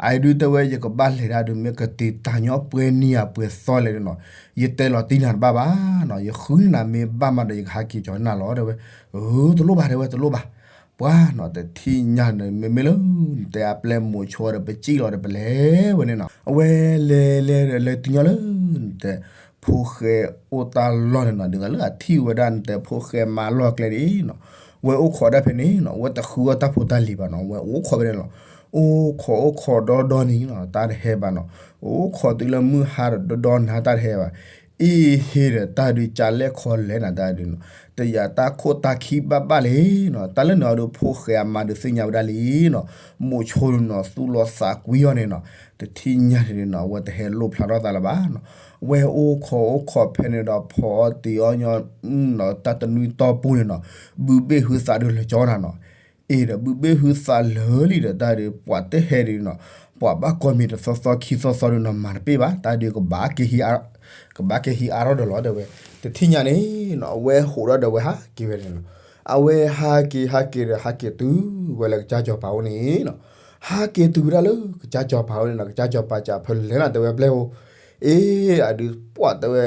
အအံၤဒုးတဲဝဲ ယကဘၣ်လဲၤဒၣ်ဒုး မ့ၢ်ကတ့ၤတၢ်ညီပှဲၤနံၤဧါပှဲၤသီလဲၣ်နီၤ, ယတဲလီၤတံၢ်နၤတဘၣ်ဘၣ်နီၤ, ယဃုန့ၢ်နၤမ့ၢ်ဘၣ်မးဒီး ယကဟးက့ၤကၠီၤနၤလီၤတဲဝဲ, အၢ တလိၣ်ဘၣ်တဲဝဲ တလိၣ်ဘၣ် ပှၤနီၤ တထံၣ်ညါန့ၣ် မ့မ့ၢ်လၢ နတဲအပျဲၢ်မိၤဆိဒီးပစံၣ်လီၤဒီးပလဲၤဝဲန့ၣ်နီၤ အဝဲလဲၤလဲၤဒီးလဲၤတုၤညီလၢ နတဲ ဖိၣ်ဃဲအိၣ်တၢ်လီၢ်န့ၣ်နီၤ ဒ်သိးလၢအထံၣ်ဝဲဒၣ်နတဲဖိၣ်ဃဲမၤလီၢ်ကျဲဒ်နီၤ, ဝဲအိၣ်ခိးဒၣ်ဖဲန့ၣ်နီၤ ဝဲတဃုအီၣ်တၢ်ဖိတၢ်လံၤဘၣ်နီၤ ဝဲအိၣ်ခိးဖဲန့ၣ်လီၤ, အိၣ်ခိးအိၣ်ခိးဒီဒီနံၤနီၤ တၢ်တဟဲဘၣ်နီၤ, အိၣ်ခိးတုၤလၢမုၢ်ဟါဒီးဒီဒီနၤတၢ်တဟဲဘၣ် အ့ဟ့ဒီးတၢ်ဒုးကလဲၣ်ခီလဲၣ်နၤတၢ်ဒုးနီၤ, တယာ်တၢ်ခိၣ်တၢ်ခံဘၣ်ဘၣ်လံနီၤ, တၢ်လၢနၤအီၤဒုးဖိၣ်ဃဲအမါဒုးသ့ၣ်ညါဝဲဒၣ်လံနီၤ, မိၤဆိဒုးနီၤ သူၣ်လီၤသးကွံအီၤန့ၣ်နီၤ, တထံၣ်ညါန့ၣ်နီၤ အဝဲတဟဲလိၣ်ဖျါထီၣ်သးလၢၤဘၣ်နီၤ, ဝဲအိၣ်ခိးအိၣ်ခိးဖဲန့ၣ်ဒီးဖီအီၣ်တ့ၤအီၣ်ညီ တၢ်တနွံတီၢ်ပူၤန့ၣ်နီၤ, ဘုဘ့ၣ်ဟုသးဒုးလၢာ်ကၠီနၤနီၤ အ့ဒီးဘုဘ့ၣ်ဟုသးလၢာ်လံဒီးတၢ်ဒုး ပှၤတဟဲဒုးနီၤ, ပှၤဘၣ်ကိးမံၤတသီသီခံသီသီဒုးနီၤ မၤတပ့ၢ်ဘၣ်, တၢ်ဒုးကဘၣ်က့ၤဟံးအါ, ကဘၣ်က့ၤဟံးအါထီၣ်ဒီးလီၤတဲဝဲ, တထံၣ်ညါန့ၣ်နီၤ အဝဲဟးဒီးဝဲဟးက့ၤဝဲန့ၣ်နီၤ, အဝဲဟးက့ၤဟးက့ၤဒီးဟးက့ၤတုၤဝဲလၢကစၢ်စီၤပၤအိၣ်န့ၣ်နီၤ, ဟးက့ၤတုၤဝဲဒၣ်လၢကစၢ်စီၤပၤအိၣ်န့ၣ်နီၤ, ကစၢ်စီၤပၤစံးဖဲလဲၣ်နၤတဲဝဲပျဲၢ်ဧိၤ, အ့ အဒုးပှၤတဲဝဲ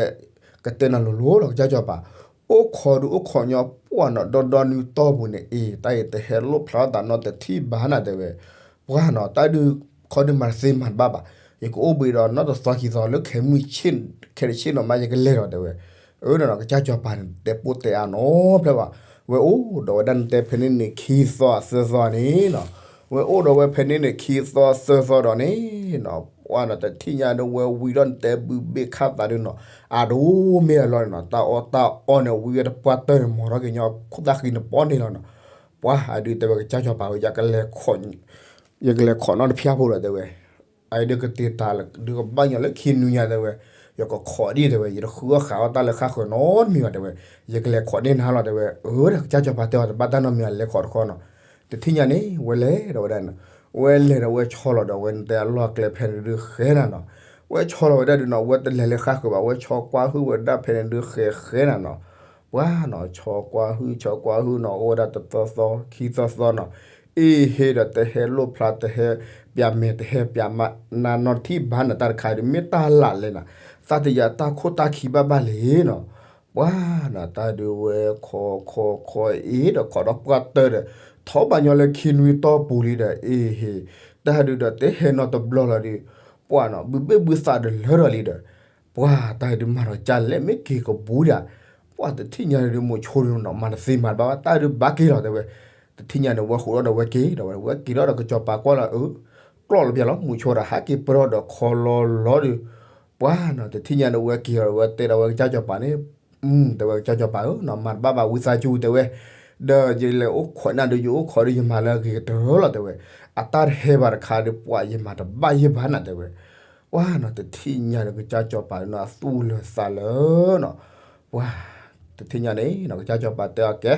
ကတဲနၤလိၤလိၤလီၤ ကစၢ်စီၤပၤ အိၣ်ခိးဒုးအိၣ်ခိးညီ ပှၤနီၤဒီဒီနွံတီၢ်ပူၤန့ၣ် အ့ တၢ်အံၤတဟဲလိၣ်ဖျါထီၣ်သးနီတထံၣ်ဘၣ်နၤတဲဝဲ, ပှၤနီၤ တၢ်ဒုးခီဒုးမၤတသ့မၤတဘၣ်ဘၣ်, ယကအိၣ်ဘှံးဒီးနီၢ်တသီခံသီလၢခဲမုၢ်ဆ့ၣ်, ခဲတဆ့ၣ်နီၤမး ယကလဲၤဒီးတဲဝဲ, အၢ ဒီးနီၤ ကစၢ်စီၤပၤန့ၣ် တဲပိၢ်တဲအါနီတဖျၢၣ်ဘၣ်, ဝဲအိၣ်ဒီးဝဲဒၣ်နတဲဖဲန့ၣ်န့ၣ် ခံသီသၢသီန့ၣ်နီၤ, ဝဲအိၣ်ဒီးဝဲဖဲန့ၣ်န့ၣ် ခံသီသၢသီဒီးန့ၣ်နီၤ, ပှၤနီၤ တထံၣ်ညါဒီးဝဲဝံၤဒီးနတဲဘုဘ့ၣ်ခးသးဒုးနီၤ, အဒိၣ်မ့ၢ်အလီၢ်န့ၣ်နီၤ တၢ်အီၣ်တၢ်အီန့ၣ် ဝံၤဝဲတပှၢ်တၢၢ်န့ၣ် မီၤထီၣ်က့ၤညီခိၣ်သၣ်ဃံန့ၣ်ပီန့ၣ်လီၤနီၤ, ပှၤအဒုးတဲဝဲကစၢ်စီၤပၤဝဲ ယကလဲၤခိးနီတဖျၢၣ်ဖိဒီးတဲဝဲ, အအံၤဒုးကတ့ၤတၢ်ဒုးကဘၣ်ညီလၢခံနွံညါတဲဝဲ, ယကခိးဒ်တဲဝဲ ယတဃုအီၣ်ဃာ်အီၣ်တၢ်လၢဃၣ်ဃၢၤနီတမံၤဘၣ်တဲဝဲ, ယကလဲၤခိးန့ၢ်နၤလီၤတဲဝဲ, အၢ ဒီးကစၢ်စီၤပၤတဲအီၤတဘၣ်တၢ်နီတမံၤဘၣ် လဲၤခိးတခီနီၤ, တထံၣ်ညါန့ၣ် ဝဲလဲၤဒီးဝဲဒၣ်နီၤ, ဝဲလဲၤဒီးဝဲဆီလီၤဒီးဝဲနတဲအလီၢ်ကျဲဖဲန့ၣ်ဒုးဃဲနၤနီၤ, ဝဲဆီလီၤဝဲဒၣ်ဒုးနီၤ ဝဲတလဲၤလၢဃၣ်ဃၢၤဘၣ် ဝဲဆီကွၢ်ဟုၣ်ဝဲဒၣ်ဖဲန့ၣ်ဒုးဃဲဃဲနၤနီၤ ပှၤနီၤ ဆီကွၢ်ဟုၣ် ဆီကွၢ်ဟုၣ်နီၤ အိၣ်ဝဲဒၣ်တသီသီ ခံသီသီနီၤ, အ့ဟ့ဒီးတဟဲလိၣ်ဖျါ တဟဲပျးမဲာ် တဟဲပျးမး နၤနီတထံၣ်ဘၣ်နၤ တၢ်တခါဒုး မ့ၢ်တၢ်လၢ်လဲၣ်နၤ, သးတယာ်တၢ်ခိၣ်တၢ်ခံဘၣ်ဘၣ်လံနီၤ, ပှၤနီၤ တၢ်ဒုးဝဲခိးခိးခိးအ့ဒီးခိးဒီးပှၢ်တၢၢ်ဒီး ထီၣ်ဘၣ်ညီလၢခံနွံတီၢ်ပူၤလံဒီး အ့ဟ့ တၢ်ဒုးဒီးတဟဲနီတဘျီလီၤဒီး ပှၤနီၤ ဘုဘ့ၣ်ဘုသးဒီးလၢာ်ဒီးလံဒီး ပှၤတၢ်ဒုးမၤဒီးကၢ်လဲၣ် မ့ၢ်က့ၤကဘူးဒၣ်, ပှၤတထံၣ်ညါဒုးမိၤဆိဒုးနီၤ မၤတသ့မၤတဘၣ်ဘၣ် တၢ်ဒုးဘၣ်က့ၤလီၤတဲဝဲ, တထံၣ်ညါန့ၣ် ဝဲဃိးဒီးဒီးဝဲက့ၤဒီးဝဲ ဝဲက့ၤဒီးဒီးကစီၤပၤကွၢ်လီၤအၢ, ကျီၢ်လီၤပျၢ်လီၤ မိၤဆိဒီးဟးက့ၤပရီဒီးခီလီၤလီၤဒီး, ပှၤနီၤ တထံၣ်ညါန့ၣ် ဝဲက့ၤဒီးဝဲတဲဒီးဝဲကစၢ်စီၤပၤန့ၣ်, တဲဝဲကစၢ်စီၤပၤဧၢနီၤ မၤတဘၣ်ဘၣ်ဝံသးစူၤတဲဝဲ, ဒီးယလဲၤအိၣ်ခိးနၤဒီး ယအိၣ်ခိးဒီးယမၤလၢအဂ့ၤကတၢၢ်လီၤတဲဝဲ, အတၢ်တဟဲဘၣ်တခါဒီး ပှၤယမၤတဘၣ်ယဲၢ်ဘၣ်နၤတဲဝဲ ပှၤနီၤ တထံၣ်ညါဒီးကစၢ်စီၤပၤနီၤ အသူၣ်လၢာ်သးလၢာ်နီၤ, ပှၤ တထံၣ်ညါန့ၣ်နီၤ ကစၢ်စီၤပၤတဲအီၤကဲ,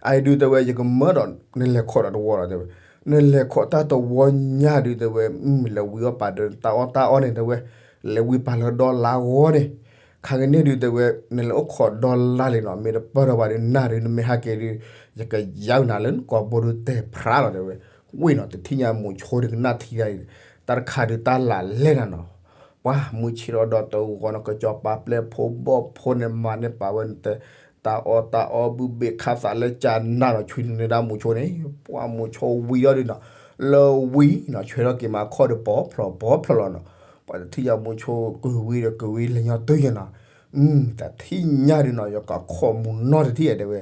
အအံၤဒုးတဲဝဲ ယကမၢဒီး နလဲၤခိးဒီးတဝီလီၤတဲဝဲ, နလဲၤခိးတၢ်တဝီညါဒုးတဲဝဲ လဲၤဝံအီၣ်ပာ်ဒီးတၢ်အီၣ်တၢ်အီန့ၣ်တဲဝဲ, လဲၤဝံပာ်လၢဒီလါဂီၢ်န့ၣ်, ခါကန့ၣ်ဒုးတဲဝဲ နလဲၤအိၣ်ခိးဒီလါလံနီၤ မ့ၢ်တပၢၢ်ထီၣ်ဘၣ်ဒုးနၤဒုး နမ့ၢ်ဟဲက့ၤဒုး ယကယါနၤလၢနကိာ်ဘိဒုးတဲဖျါလီၤတဲဝဲ, ဝ့ၢ်နီၤ တထံၣ်ညါမိၤဆိဒုးကနၣ်ထံဒၣ်အံၤ, တၢ်တခါဒုးတၢ်လၢ်လဲၣ်နၤနီၤ, ပှၤမုၢ်ဆ့ၣ်ထီၣ်ဒီးတဂီၤနီၤ ကစီၤပၤပျဲၢ်ဖိဘီၣ်ဖိန့ၣ် မၤန့ၢ်ပာ်ဝဲနတဲ တၢ်အီၣ်တၢ်အီဘုဘ့ၣ်ခးသးလၢကၢ်နၤနီၤ ဆွံနုၤန့ၢ်ဒၣ်မိၤဆိန့ၣ် ပှၤမိၤဆိဝံၤအီၤဒုးနီၤ, လၢဝံၤနီၤ ဆွဲထီၣ်က့ၤမးခီၣ်ဒီးပိာ်ဖျိးပိာ်ဖျိးလီၤနီၤ, ပှၤတထံၣ်ညါမိၤဆိကဝံၤဒီးကဝံၤလဲၤညီတုၤယဲနီၤ, တထံၣ်ညါဒုးနီၤ ယကခိးမုၢ်နီၢ်တထံၣ်တဲဝဲ,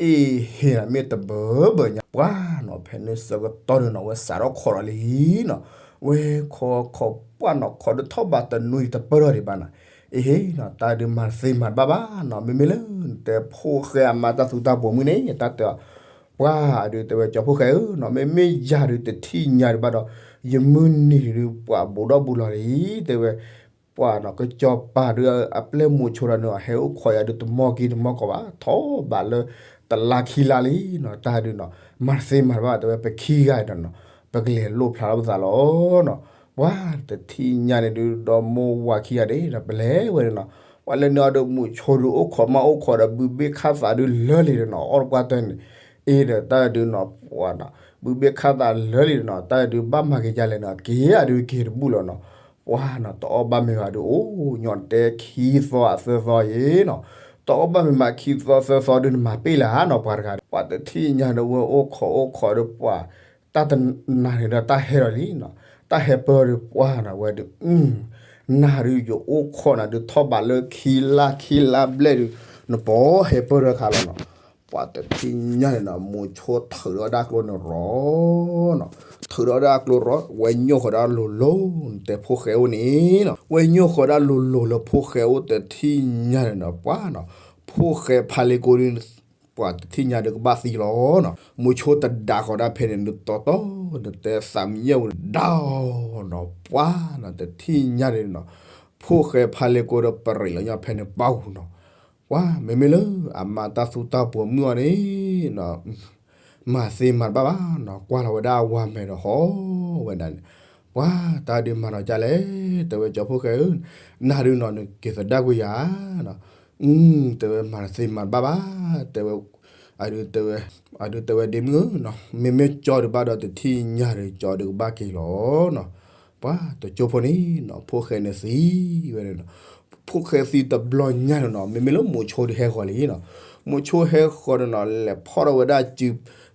အ့ဟ့နီၤ မ့ၢ်တဘၢဘၢညါ ပှၤနီၤ ဖဲန့ၣ်ဆၢကတီၢ်ဒုးနီၤ ဝဲစးထီၣ်ခိးလီၤလံနီၤ, ဝဲခိးခိးပှၢ်နီၤ ခိးဒုးထီၣ်ဘၣ်တနွံတပၢၢ်ထီၣ်ဒံးဘၣ်နီၤ, အ့ဟ့နီၤ တၢ်ဒုးမၤတသ့မၤတဘၣ်ဘၣ်နီၤ မ့မ့ၢ်လၢနတဲဖိၣ်ဃဲအမါတၢ်သူတၢ်ပိာ်မုၣ်န့ၣ် တၢ်တဲအီၤ ပှၤဒုးတဲဝဲ ကၠီဖိၣ်ဃဲဧၢနီၤ, မ့မ့ၢ်ယၤဒုးတထံၣ်ညါဒုးဘၣ်ဒီး ယမုၢ်နံၤဒုးပှၤဘူးဒီးဘူးလီၤလံ, တဲဝဲ ပှၤနီၤ ကၠီပၤဒုး အပျဲၢ်မိၤဆိဒီးန့ၣ် ဟဲအိၣ်ခိးယၤဒုးတမီၢ်ကံတမီၢ်ကီးဘၣ်, ထီၣ်ဘးလၢတလါခံလါလံနီၤ, တၢ်ဒုးနီၤ မၤတသ့မၤတဘၣ် တဲဝဲ ပခံဂၤဒီးနီၤ ပကလဲၤလိၣ်ဖျါထီၣ်ပသးလီၤနီၤ. ပှၤတထံၣ်ညါန့ၣ်ဒုး ဒီမိၢ်ဝၤခံဂၤဒဲးဒီး ပလဲၤဝဲန့ၣ်နီၤ, ပှၤလၢန့ၣ်အီၤဒုး မိၤဆိဒုးအိၣ်ခိးမးအိၣ်ခိးဒီး ဘုဘ့ၣ်ခၣ်သးဒုးလၢာ်လံဒီးနီၤ, အီၣ်တပှၢ်တၢၢ်န့ၣ် အ့ဒီးတၢ်ဒုးနီၤ ပှၤနီၤ ဘုဘ့ၣ်ခၣ်သးလၢာ်လံဒီးနီၤ, တၢ်ဒုးဘၣ်မၤက့ၤဒ်လဲၣ်နီၤ က့ၤအဒုးက့ၤတဘူၣ်လီၤနီၤ. ပှၤနီၤ တအီၣ်ဘၣ်မ့ၤဘၣ်ဒုး အိၣ်ညီတဲခံသီအသၢသီယံၤနီၤ, တအီၣ်ဘၣ်မ့ၤဘၣ်ခံသီသၢသီဒုး နမၤပ့ၢ်လၢနီၤ ပှၤတဂၤ, ပှၤတထံၣ်ညါဒုးဝဲအိၣ်ခိးအိၣ်ခိးဒီးပှၤ တၢ်တနၤန့ၣ်ဒီးတၢ်ဟဲလီၤလံနီၤ, တၢ်ဟဲပၢၢ်ဒီးပှၤနီၤ ဝဲဒုး နၤဒုးယအိၣ်ခိးနၤဒုးထီၣ်ဘးလၢခံလါခံလါဘျဲၣ်ဒုး နပိာ်ဟဲပၢၢ်ထီၣ်ခါလီၤနီၤ. ပှၤတထံၣ်ညါန့ၣ်နီၤ မိၤဆိထုးဒီးဒၣ်ကျိန့ၣ်ရီနီၤ, ထုးဒီးဒၣ်ကျိရီ ဝဲညိၣ်ဃီၤဒၣ်လိၤလိၤ နတဲဖိၣ်ဃဲအိၣ်န့ၣ်နီၤ, ဝဲညိၣ်ဃီၤဒၣ်လိၤလိၤလၢဖိၣ်ဃဲအိၣ်တထံၣ်ညါန့ၣ်နီၤ ပှၤနီၤ ဖိၣ်ဃဲဖးလ့ကိဒုး ပှၤတထံၣ်ညါဒုးကဘၣ်သံလီၤနီၤ, မိၤဆိတဒးဃီၤဒၣ်ဖဲန့ၣ်ဒုးတီတီ နတဲသးမံယဲၢ်ဝဲဒၣ်နီၤ, ပှၤနီၤ တထံၣ်ညါန့ၣ်နီၤ ဖိၣ်ဃဲဖးလ့ကိဒီးပရံးလီၤညီဖဲန့ၣ်ပၢ်ဧူၤနီၤ, ပှၤမ့မ့ၢ်လၢအမါတၢ်သူတၢ်ပှိၤမုၣ်အီၤန့ၣ်နီၤ မၤသ့မၤတဘၣ်ဘၣ်နီၤ, ကွၢ်လီၤဝဲဒၣ်အဝၤမဲာ်ဒီးဟီၣ်ဝဲဒၣ်န့ၣ်, ပှၤတၢ်ဒုးမၤနီၤကလဲၣ် တဲဝဲကၠီဖိၣ်ဃဲဧၢ, နၤဒုးနီၤ နက့ၤသဒၣ်ကွံာ်ယၤနီၤ, တဲဝဲမၤတသ့မၤတဘၣ်ဘၣ်, တဲဝဲ အဒုးတဲဝဲ အဒုးတဲဝဲဒ့မုၣ်ဧၢနီၤ, မ့မ့ၢ်ကၠီဒုးဘၣ်ဒီးတထံၣ်ညါဒီး ကၠီဒုးကဘၣ်က့ၤလီၤနီၤ, ပှၤတကၠိဖိန့ၣ်နီၤ ဖိၣ်ဃဲန့ၣ်သံဝဲန့ၣ်နီၤ, ဖိၣ်ဃဲသံတဘျီညါန့ၣ်နီၤ မ့မ့ၢ်လၢမိၤဆိဒုးဟဲဃီၤလံနီၤ, မိၤဆိဟဲဃီၤန့ၣ်နီၤ လဲၤဖီၣ်ထီၣ်ဝဲဒၣ်စု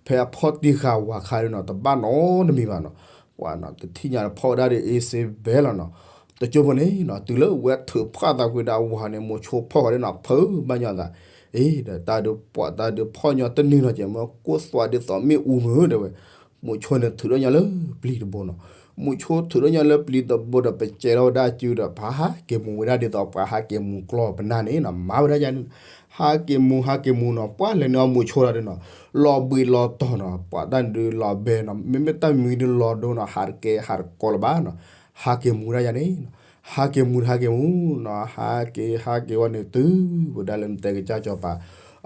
ဖဲအဖီၣ်တံၢ်ဃာ်ဝၤခါဒုးနီၤ တဘၣ်နီတမံၤဘၣ်နီၤ, ပှၤနီၤ တထံၣ်ညါဒီးဖီၣ်ဝဲဒၣ်ဒီးအ့စ့ဘဲလီၤနီၤ, တကၠိဖိန့ၣ်နီၤ တုၤလၢဝဲထုးဖှၣ်သးကွံာ်ဒီးအဝၤန့ၣ် မိၤဆိဖီၣ်ဃီၤဒၣ်နီၤ ဖုးဘၣ်ညီသး, အ့ဒီးတၢ်ဒုးပှၤတၢ်ဒုးဖီၣ်ညီတနုာ်နီၤ ကဲမ့ၢ်ကိၢ်သွးဒ်သိးမ့ၣ်အူမုၢ်တဲဝဲ, မိၤဆိန့ၣ်ထုးထီၣ်ညီလၢပျံၤတဘိနီၤ, မိၤဆိထုးထီၣ်ညီလၢပျံၤတဘိဒီး ပစဲးထီၣ်ဝဲဒၣ်စုဒီး ပဟးက့ၤမူၤဝဲဒၣ်ဒ်သိးပှၤဟးက့ၤမူၤကျီၢ်ပနၢ်န့ၣ်နီၤ မၤဝဲဒၣ်ယါန့ၣ်, ဟးက့ၤမူၤ ဟးက့ၤမူၤနီၤ ပှၤလဲၤန့ၢ်အီၤမိၤဆိဒီးနီၤ, လီၤဘှံးလီၤတီၤနီၤ ပှၤတၢ်ဒုးလီၤဘဲနီၤ မ့မ့ၢ်တၢ်မံၤဒုးလီၤဒိနီၤ ဟးတကဲဟးတကိးလၢၤဘၣ်နီၤ, ဟးက့ၤမူၤဒၣ်ယါန့ၣ်, ဟးက့ၤမူၤ ဟးက့ၤမူၤနီၤ ဟးက့ၤဟးက့ၤဝဲန့ၣ်တုၤဝဲဒၣ်လၢနတဲကစၢ်စီၤပၤ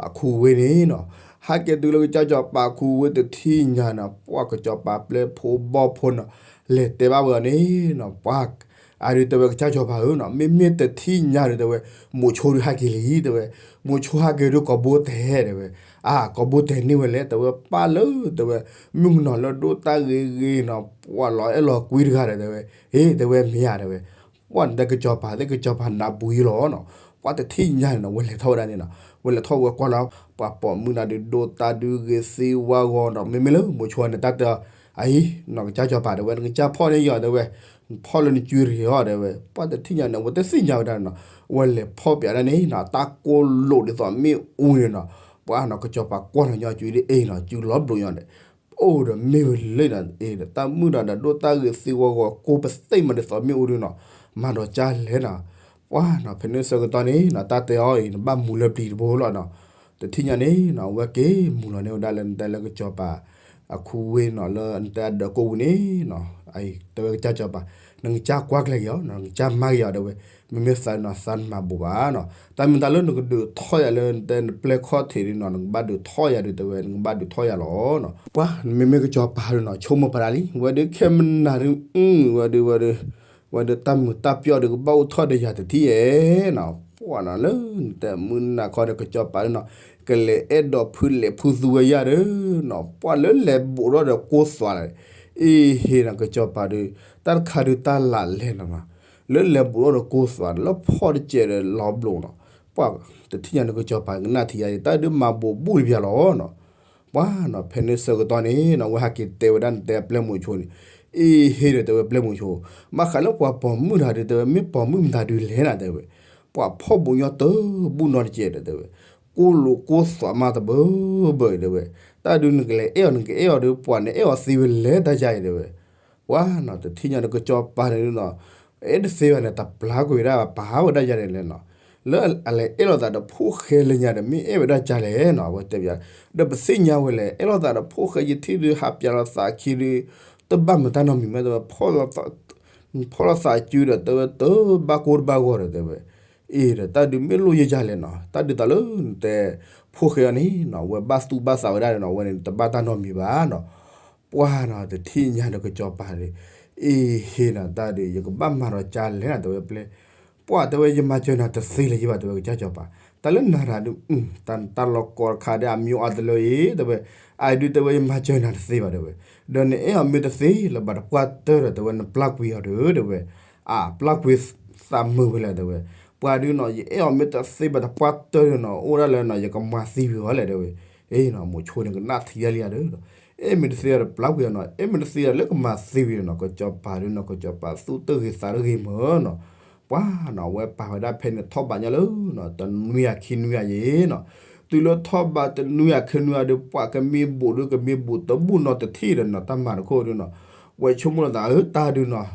အခူဝ့ၢ်န့ၣ်နီၤ, ဟးက့ၤတုၤလၢကစၢ်စီၤပၤအခူဝ့ၢ်တထံၣ်ညါနီၤ ပှၤကစီၤပၤပျဲၢ်ဖိဘီၣ်ဖိနီၤ လဲၤတဲဘၣ်ဝဲအီၤန့ၣ်နီၤ ပှၤ အဒုးတဲဝဲကစၢ်စီၤပၤဧၢနီၤ မ့မ့ၢ်တထံၣ်ညါဒုးတဲဝဲ, မိၤဆိဒုးဟးက့ၤလံတဲဝဲ, မိၤဆိဟးက့ၤဒုးကိာ်ဘိတဲာ်တဲဝဲ, အါ ကိာ်ဘိတဲာ်န့ၢ်ဝဲလဲၣ် တဲဝဲပၢ်လၢတဲဝဲ, မုၣ်ကနီၤလၢဒိၣ်တၢ်ဂ့ၤဂ့ၤနီၤ ပှၤလီၤအဲၣ်လီၤကွံတဂၤဒီးတဲဝဲ, အ့ တဲဝဲမ့ၢ်ဧါတဲဝဲ, ပှၤနတဲကစီၤပၤသ့ၣ်ကစီၤပၤနၢ်ပူၤယံလီၤနီၤ, ပှၤတထံၣ်ညါန့ၣ်နီၤ ဝဲလဲၤထီၣ်ဝဲဒၣ်န့ၣ်နီၤ ဝဲလဲၤထီၣ်ဝဲကွၢ်လီၤ, ပှၤပိာ်မုၣ်နၤဒုးဒိၣ်တၢ်ဒုးဂ့ၤသ့ဝါဂီၤနီၤ မ့မ့ၢ်လၢမိၤဆိန့ၣ်တၢ်တဲအီၤ, အံၤနီၤ ကစၢ်စီၤပၤတဲဝဲ နကစၢ်ဖီၣ်န့ၢ်ယီၤတဲဝဲ, ဖီၣ်လၢနစုရ့ၤအီၤတဲဝဲ, ပှၤတထံၣ်ညါန့ၣ် အဝဲတသ့ၣ်ညါဝဲဒၣ်နီၤ, ဝဲလဲၤဖီၣ်ပၠးဒၣ်န့ၣ်နီၤ တၢ်ကိၢ်လိာ်ဒ်သိးမ့ၣ်အူန့ၣ်နီၤ, ပှၤနီၤ ကစီၤပၤကွၢ်လီၤညီစုဒ်အံၤနီၤ စုလီၤဘျိးညီဒီး အိၣ်ဒီးမ့ၢ်ဝဲလၢနီၤ အ့ဒီးတၢ်မုၣ်ဒီးဒိၣ်တၢ်ဂ့ၤသ့ဝါဂီၤ ကိၢ်ပသ့ၣ်မးဒ်သိးမ့ၣ်အူဒုနီၤ, မၤဒီးကၢ်လဲၣ်နီၤ, ပှၤနီၤဖဲန့ၣ်ဆၢကတီၢ်န့ၣ်နီၤ တၢ်တဲအီၤအံၤ နဘၣ်မူၤလၢပျံၤတဘိလီၤနီၤ, တထံၣ်ညါန့ၣ်နီၤ အဝဲက့ၤမူၤလီၤန့ၢ်ဝဲဒၣ်လၢနတဲလၢကစီၤပၤ အခူဝ့ၢ်နီၤ လၢနတဲအဒၢးကိၢ်ဝံၤန့ၣ်နီၤ, တဲဝဲကစၢ်စီၤပၤ နကစၢ်ကွၢ်ကျဲၤက့ၤအီၤနီၤ နကစၢ်မၤက့ၤအီၤတဲဝဲ, မ့မ့ၢ်သးနီၤ သးနမၤဘူးဘၣ်နီၤ, တၢ်မ့ၢ်တၢ်လၢနကဒုးထီၣ်ယၤလၢနတဲနပျဲၢ်ခီၣ်ထံးဒုနီၤ နကဘၣ်ဒုးထီၣ်ယၤဒုးတဲဝဲ နကဘၣ်ဒုးထီၣ်ယၤလီၤနီၤ, ပှၤမ့မ့ၢ်ကစီၤပၤဒုနီၤ ဆိကမိၣ်ပာ်ဒၣ်လံ ဝဲဒုးခဲမနၤဒုး အဝဲဒုး ဝဲဒုး ဝဲဒုးတၢ်မုာ်တၢ်ပျီၢ်ဒုးကဘၣ်အိၣ်ထီၣ်ဒီးယၤတထံၣ်ဧဲနီၤ, ပှၤနီၤလၢနတဲမုၢ်နၤခီဒီးကစီၤပၤဒုနီၤ, ကလဲၤအဲၣ်ဒိးဖုလဲၤဖုသူဝဲယၤဒုနီၤ, ပှၤလၢလဲၤဘူးထီၣ်ဒီးကိၢ်သွးလီၤ, အ့ဟ့နီၤ ကစီၤပၤဒုး တၢ်တခါဒုးတၢ်လၢ်လဲၣ်နီၤနီၤ, လၢလဲၤဘူးထီၣ်ဒီးကိၢ်သွး လၢဖီၣ်တစဲးဒီးလီၤဘျိးနီၤ, ပှၤတထံၣ်ညါန့ၣ်ကစီၤပၤကနၣ်ထံၣ်ယၤ တၢ်ဒုးမၤဘူးဘူးတပျၢ်လီၤနီၤ, ပှၤနီၤ ဖဲန့ၣ်ဆၢကတီၢ်န့ၣ်နီၤ ဝဲဟဲက့ၤတဲဝဲဒၣ်နတဲပျဲၢ်မိၤဆိန့ၣ်, အ့ဟ့ဒီးတဲဝဲပျဲၢ်မိၤဆိ, ဘၣ်ဃးလၢပှၤပိာ်မုၣ်တဂၤဒုးတဲဝဲ မ့ၢ်ပိာ်မုၣ်မတၤဒုးလဲၣ်နၤတဲဝဲ, ပှၤဖီၣ်ဘူးညီတဘူၣ်နီတစဲးဒီးတဲဝဲ, ကိၢ်လိာ်ကိၢ်သွးမးတဘၢဘၢတဲဝဲ, တၢ်ဒုးနကလဲၤအဲၣ်အီၤ နကအဲၣ်အီၤဒီး ပှၤနအဲၣ်အီၤသ့ဝဲလဲၣ်တၢ်ယါအံၤတဲဝဲ, ပှၤနီၤတထံၣ်ညါန့ၣ်ကစီၤပၤန့ၣ်နီၤ, အဲၣ်တသ့ဘၣ်န့ၣ် တပျၢ်ကွံာ်ဝဲဒၣ် ပာ်ဝဲဒၣ်ယၤန့ၣ်လဲၣ်နီၤ, လၢအလဲၤအဲၣ်လိာ်သးဒီးဖိၣ်ဃဲလၢညါဒီး မ့ၢ်အဲၣ်ဝဲဒၣ်ကလဲၣ်နီၤ, အဝဲတဲဘၣ်, ဒီးပသ့ၣ်ညါဝဲလဲၣ်, အဲၣ်လိာ်သးဒီးဖိၣ်ဃဲယထံၣ်ဒုး ဟးပၠးလိာ်သးခံဒုး တဘၣ်မတၤနီတမံၤမး တဲဝဲ, ဖီၣ်လိာ်သးစုဒီး တဲဝဲတဘၣ်ကိၢ်တဘၣ်ဂီၤဒီး တဲဝဲ, အ့ဒီး တၢ်ဒုးမ့ၢ်လိၣ်ယဲၢ်ကလဲၣ်နီၤ, တၢ်ဒုးသးလၢနတဲ ဖိၣ်ဃဲအီၤန့ၣ်နီၤ အဝဲဘၣ်သူၣ်ဘၣ်သးဝဲဒၣ်နီၤ, အဝဲန့ၣ်တဘၣ်တၢ်နီတမံၤဘၣ်နီၤ. ပှၢ်နီၤ တထံၣ်ညါဒီးကစီၤပၤဒီး, အ့ဟ့နီၤ တၢ်ဒုး ယကဘၣ်မၤဒီးကလဲၣ်နီၤ တဲဝဲပျဲၢ်, ပှၢ်တဲဝဲ ယမၤစၢၤနၤတသ့လၢၤယဘၣ် တဲဝဲကစၢ်စီၤပၤ, တၢ်လၢနၤတၢ်ဒုး တၢ်လီၤကီတခါဒီး အမံၤအါတလၢအံၤ တဲဝဲ, အဒုးတဲဝဲ ယမၤစၢၤနၤတသ့ဘၣ် တဲဝဲ, ဒီးနအဲၣ်အီၤမ့ၢ်တသ့လၢၤဘၣ် တပှၢ်တၢၢ်ဒီး တဲဝဲ နပျၢ်ကွံာ်အီၤဒီး တဲဝဲ, အပျၢ်ကွံာ်သးမုာ်ဝဲလဲၣ် တဲဝဲ, ပှၢ်ဒုးနီၤ ယအဲၣ်အီၤမ့ၢ်တသ့ဘၣ် တပှၢ်တၢၢ်ဒီးနီၤ အိၣ်ဒၣ်လၢနီၤ ယကမၤသံဝံၤအီၤလဲၣ် တဲဝဲ, အ့နီၤ မိၤဆိန့ၣ် ကနၣ်ထံယါလံဧါဒီး, အဲၣ်မ့ၢ်တသ့ဒီး ပျၢ်ကွံာ်အီၤနီၤ, အဲၣ်မ့ၢ်တသ့ဒီး လၢကမၤသံဝံၤနီၤ ကစီၤပၤဒုးနီၤ ကစီၤပၤသူၣ်တဂ့ၤသးတဂ့ၤမၢ်နီၤ, ပှၢ်နီၤ အဝဲပာ်ဝဲဒၣ်ဖဲန့ၣ် ထီၣ်ဘးညါလၢနီၤ တနွံယၤခံနွံယၤယဲနီၤ, တုၤလၢထီၣ်ဘးတနွံယၤခံနွံယၤဒီး ပှၢ်ကမ့ၢ်ဘူးဒီး ကမ့ၢ်ဘူးတဘူးနီတထံၣ်ဒီးနီၤ တၢ်မၤတခိၣ်ဒီးနီၤ, ဝဲဆိကမိၣ်လီၤသး အၢ တၢ်ဒုးနီၤ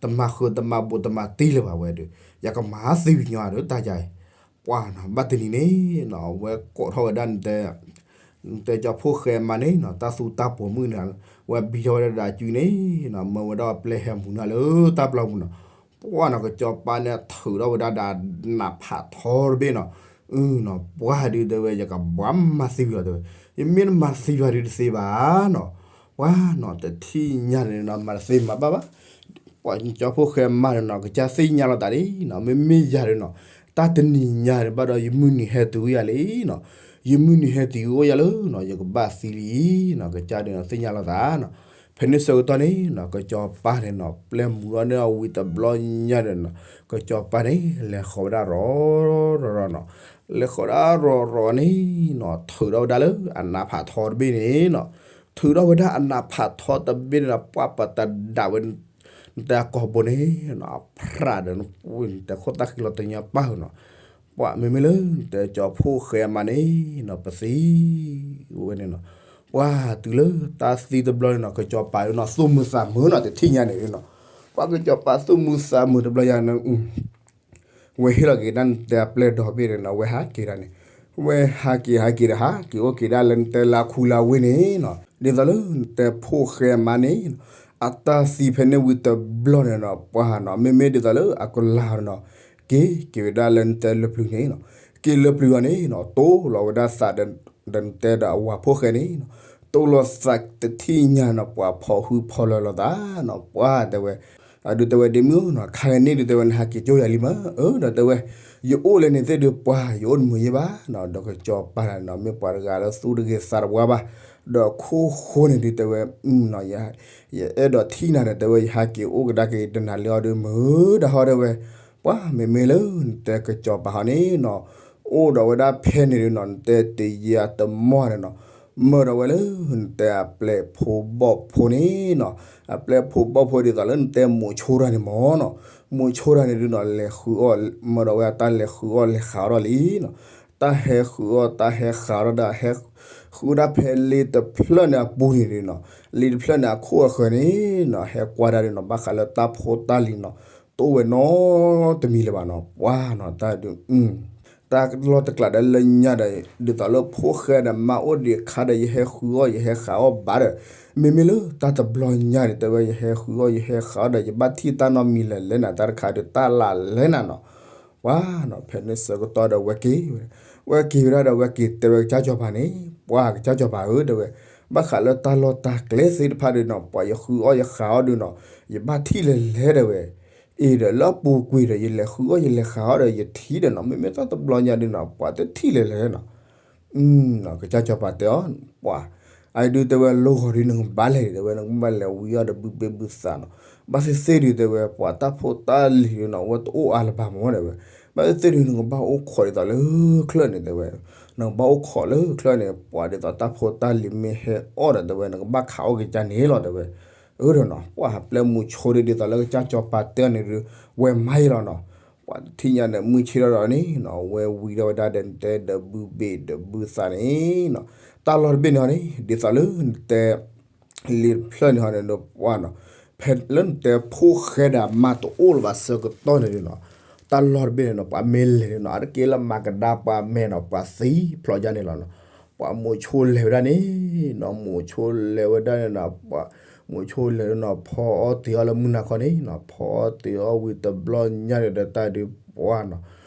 တမၤဃုာ်တမၤဘူးတမၤတံၢ်လၢၤဘၣ်ဝဲဒီး ယကမၤသံဝံၤညီဒီး တၢ်ယါအံၤ, ပှၢ်နီၤ ဘၣ်တနံၤန့ၣ်နီၤ အဝဲကိးထီၣ်ဝဲဒၣ်နတဲ နတဲကၠီဖိၣ်ဃဲမါန့ၣ်နီၤ တၢ်သူတၢ်ပိာ်မုၣ်န့ၣ် ဝဲဘံထီၣ်ဝဲဒၣ်ဒီးအစုန့ၣ်နီၤ မၢဝဲဒၣ်ပျဲၢ်ဟဲမူၤနၤလၢတၢ်ပျီပူၤနီၤ, ပှၢ်နီၤ ကစီၤပၤန့ၣ် ထုးထီၣ်ဝဲဒၣ်ဒီးနးဖးထီတဘ့ၣ်နီၤ, အနီၤ ပှၢ်ဒုးတဲဝဲ ယကဘၣ်မၤသံဝံၤလီၤတဲဝဲ, ယမ့ၢ်တမၤသံဝံၤဒုးတသ့ဘၣ်နီၤ, ပှၢ်နီၤ တထံၣ်ညါန့ၣ်နီၤ မၤတသ့မၤဘၣ်ဘၣ် ပှၤကၠီဖိၣ်ဃဲမါန့ၣ်နီၤ ကစၢ်သ့ၣ်ညါလီၤသးဒ်နီၤ မ့မ့ၢ်ယၤဒီးနီၤ တၢ်တနံၤညါန့ၣ်ဘၣ်ဒီး ယမုၢ်နံၤဟဲတုၤယၤလံနီၤ, ယမုၢ်နံၤဟဲတုၤအိၣ်ယၤလၢနီၤ ယကဘၣ်သံလံနီၤ ကစၢ်ဒုးနီၤ သ့ၣ်ညါလီၤသးနီၤ, ဖဲန့ၣ်ဆၢကတီၢ်န့ၣ်နီၤ ကစီၤပၤန့ၣ်နီၤ ပျဲၢ်မူၤထီၣ်န့ၢ်အဝံၤတဘျီညါဒီးနီၤ ကစီၤပၤန့ၣ် လဲၤဃီၤဝဲဒၣ်ရီၤရီၤနီၤ, လဲၤဃီၤဒၣ်ရီၤရီၤန့ၣ်နီၤ ထုးထီၣ်ဝဲဒၣ်လၢအနးဖးထီတဘ့ၣ်န့ၣ်နီၤ, ထုးထီၣ်ဝဲဒၣ်အနးဖးထီတဘ့ၣ်န့ၣ်နီၤ ပှၢ်ပတဒၣ်ဝဲ နတဲအကိာ်ဘိန့ၣ်နီၤ အဖျးဒီး နတဲခိၣ်သၣ်ဃံလီၤတညီပၢ်နီၤ, ပှၢ်မ့မ့ၢ်လၢ နတဲကၠီဖိၣ်ဃဲမါန့ၣ်နီၤ ပသံဝဲန့ၣ်နီၤ, ပှၢ်တုၤလၢတၢ်သံတဘျီန့ၣ်နီၤ ကစီၤပၤဒုးနီၤ သူၣ်မုာ်သးမုာ်နီၤ တထံၣ်ညါန့ၣ်နီၤ, ပှၢ်ကစီၤပၤသူၣ်မုာ်သးမုာ်တဘျီညါန့ၣ် ဝဲဟ့ၣ်လီၤက့ၤဒၣ်နတဲအပျဲၢ်ဒီဘ့ၣ်န့ၣ်နီၤ ဝဲဟးက့ၤဒၣ်န့ၣ်, ဝဲဟးက့ၤဟးက့ၤဒီး ဟးက့ၤအိၣ်က့ၤဒၣ်လၢနတဲလၢခူလၢဝ့ၢ်န့ၣ်နီၤ, ဒ်သိးလၢနတဲဖိၣ်ဃဲမါန့ၣ်နီၤ အတၢ်သံဖဲန့ၣ်ဝံၤတဘျီန့ၣ်နီၤ ပှၢ်နီၤ မ့မ့ၢ်ဒ်သိးလၢအကလၤနီၤ က့ၤက့ၤဝဲဒၣ်လၢနတဲလၢပျုၤန့ၣ်နီၤ, က့ၤလၢပျုၤအီၤန့ၣ်နီၤ တိၢ်လီၤဝဲဒၣ်သးဒီး ဒီးနတဲဒီးအဝၤဖိၣ်ဃဲန့ၣ်နီၤ, တိၢ်လီၤသးတထံၣ်ညါနီၤ ပှၤဖီၣ်ဟုၣ်ဖီၣ်လၢၤလိာ်သးနီၤ ပှၢ်တဲဝဲ, အဒုးတဲဝဲဒ့မုၣ်နီၤ ခါဂ့ၤန့ၣ်ဒုးတဲဝဲ နဟးက့ၤကၠိယၤလံမး အၢ ဒီးတဲဝဲ, ယအိၣ်လၢန့ၣ်သ့ၣ်ဒုးပှၢ် ယအိၣ်တမုာ်ယဲဘၣ်နီၤ, ဒီးကစီၤပၤနီၤ မ့ၢ်ပှၤတဂၤလၢသူၣ်တဂ့ၤသးတဝါဘၣ်, ဒီးခိၣ်ဃိန့ၣ်ဒုးတဲဝဲ ယအဲၣ်ဒိးထံၣ်နၤဒီးတဲဝဲ ယဟးက့ၤအိၣ်ကဒါက့ၤတနၤလၢအီၤဒုးမုာ်ဒၣ်ဟီတဲဝဲ, ပှၢ်မ့မ့ၢ်လၢနတဲကစီၤပၤဟီန့ၣ်နီၤ အိၣ်ဒီးဝဲဒၣ်ဖဲန့ၣ်ဒုးနီၤ နတဲတယံာ်အတမီၢ်န့ၣ်နီၤ, မၢဒီးဝဲလၢနတဲအပျဲၢ်ဖိဘီၣ်ဖိန့ၣ်နီၤ, အပျဲၢ်ဖိဘီၣ်ဖိဒ်သိးလၢနတဲမိၤဆိတၢ်န့ၣ်မ့ၢ်နီၤ, မိၤဆိတၢ်န့ၣ်ဒုးနီၤ လဲၤဃုအီၣ် မၢဒီးဝဲအတၢ်လဲၤဃုအီၣ်လဲၤဃးအီၣ်ထီၣ်လံနီၤ, တၢ်ဟဲဃုအီၣ်တၢ်ဟဲဃးအီၣ်ဒီး ဟဲဃုဒၣ်ဖဲလ့တဖျၢၣ်န့ၣ်အပူၤန့ၣ်ဒုးနီၤ, လ့တဖျၢၣ်န့ၣ်အခိၣ်အဃၢၤန့ၣ်နီၤ ဟဲကွၢ်ဒၣ်ဒုးနီၤ ဘၣ်ဃးလၢတၢ်ဖိတၢ်လံၤနီၤ တအိၣ်ဝဲနီတမံၤလၢၤဘၣ်နီၤ, ပှၢ်နီၤ တၢ်ဒုး တၢ်လီၢ်တကျးဒီးလၢညါဒီး ဒ်သိးလၢဖိၣ်ဃဲဒီးမါအိၣ်ဒံးအခါဒီး ယဟဲဃုအီၣ်ယဟဲဃးအီၣ်ဘၣ်ဒီး မ့မ့ၢ်လၢတၢ်တဘျီညါန့ၣ် တဲဝဲယဟဲဃုအီၣ်ယဟဲဃးအီၣ်ဒီး ယဘၣ်ထံၣ်တၢ်နီတမံၤလဲၣ်လဲၣ်နၤ တၢ်တခါဒုးတၢ်လၢလဲၣ်နၤနီၤ, ပှၢ်နီၤ ဖဲန့ၣ်ဆၢကတီၢ်ဒီးဝဲက့ၤဝဲ, ဝဲက့ၤဝဲဒၣ်ဒီးဝဲက့ၤတဲဝဲကစၢ်စီၤပၤန့ၣ် ပှၢ်ကစၢ်စီၤပၤဧၢ တဲဝဲ, ဘၣ်ဃးလၢတၢ်လီၢ်တၢ်ကျဲသ့ၣ်တဖၣ်ဒုးနီၤ ပှၤယဃုအီၣ်ယဃးအီၣ်ဒုးနီၤ ယဘၣ်ထံၣ်လဲၣ်လဲၣ်တဲဝဲ အ့ဒီးလၢအပူၤကွံာ်ဒီး ယလဲၤဃုအီၣ်ယလဲၤဃးအီၣ်ဒီး ယထံၣ်ဒီးနီၤ မ့မ့ၢ်တၢ်တဘျီညါဒုးနီၤ ပှၤတထံၣ်လဲၣ်လဲၣ်နီၤ, ကစၢ်စီၤပၤတဲအီၤ ပှၤ အဒုးတဲဝဲ လီၤဂီၤဒုး နကဘၣ်လဲၤဒုးတဲဝဲ နကဘၣ်လဲၤဝံအီၣ်ဒီးဘုဘ့ၣ်ဘုသးနီၤ, ဘၣ်သ့ၣ်သ့ၣ်ဒုးတဲဝဲ ပှၤတၢ်ဖိတၢ်လံၤဒုးနီၤ အဝဲတအိၣ်အါလၢၤဘၣ်မ့ၢ်တဲဝဲ, ဘၣ်သ့ၣ်သ့ၣ်ဒုး နကဘၣ်အိၣ်ခိးဒ်သိးလၢချၢၣ်န့ၣ်တဲဝဲ, နကဘၣ်အိၣ်ခိးလၢချၢၣ်န့ၣ် ပှၤဒ်သိးတၢ်ဖိတၢ်လံၤမ့ၢ်ဟဲအီၣ်ဒီးတဲဝဲ နကဘၣ်ခးအီၣ်က့ၤကန့ၣ်လီၤတဲဝဲ, အၢဒီးနီၤ ပှၤပျဲမူဆိဒုး ဒ်သိးလၢကစၢ်စီၤပၤတဲအီၤန့ၣ်ဒုး ဝဲမၤယဲလီၤနီၤ, ပှၤတထံၣ်ညါန့ၣ် မုၢ်ဆ့ၣ်ထီၣ်ဒီးန့ၣ်နီၤ ဝဲဝံၤဒီးဝဲဒၣ်ဒီးတဲဒီးဘုဘ့ၣ်ဒီးဘုသးန့ၣ်နီၤ, တၢ်လီၢ်တဘ့ၣ်န့ၣ်ဟီန့ၣ် ဒ်သိးလၢနတဲ လ့တဖျၢၣ်န့ၣ်ဟီန့ၣ်ဒီးပှၢ်နီၤ, ဖဲလၢနတဲဖိၣ်ဃဲဒီးမါတအိၣ်လၢၤဘၣ်ဆၢကတီၢ်န့ၣ်ဒုးနီၤ, တၢ်လီၢ်တဘ့ၣ်န့ၣ်နီၤ ပှၤမ့ၢ်လဲၤန့ၣ်နီၤ အါတက့ၢ်လၢမၤကဒါပှၤမဲာ်နီၤ ပှၤသံဖျိးယါန့ၣ်လီၤနီၤ. ပှၤမိၤဆိလဲၤဝဲဒၣ်န့ၣ်နီၤ မိၤဆိလဲၤဝဲဒၣ်န့ၣ်နီၤ ပှၤ မိၤဆိလဲၤန့ၣ်နီၤ ဖီအီၣ်တ့ၤအီၣ်လၢမုၢ်နၤခီန့ၣ်နီၤ ဖီအီၣ်တ့ၤအီၣ်ဝံၤတဘျီညါန့ၣ်ဒီးတၢ်ဒုးပှၢ်နီၤ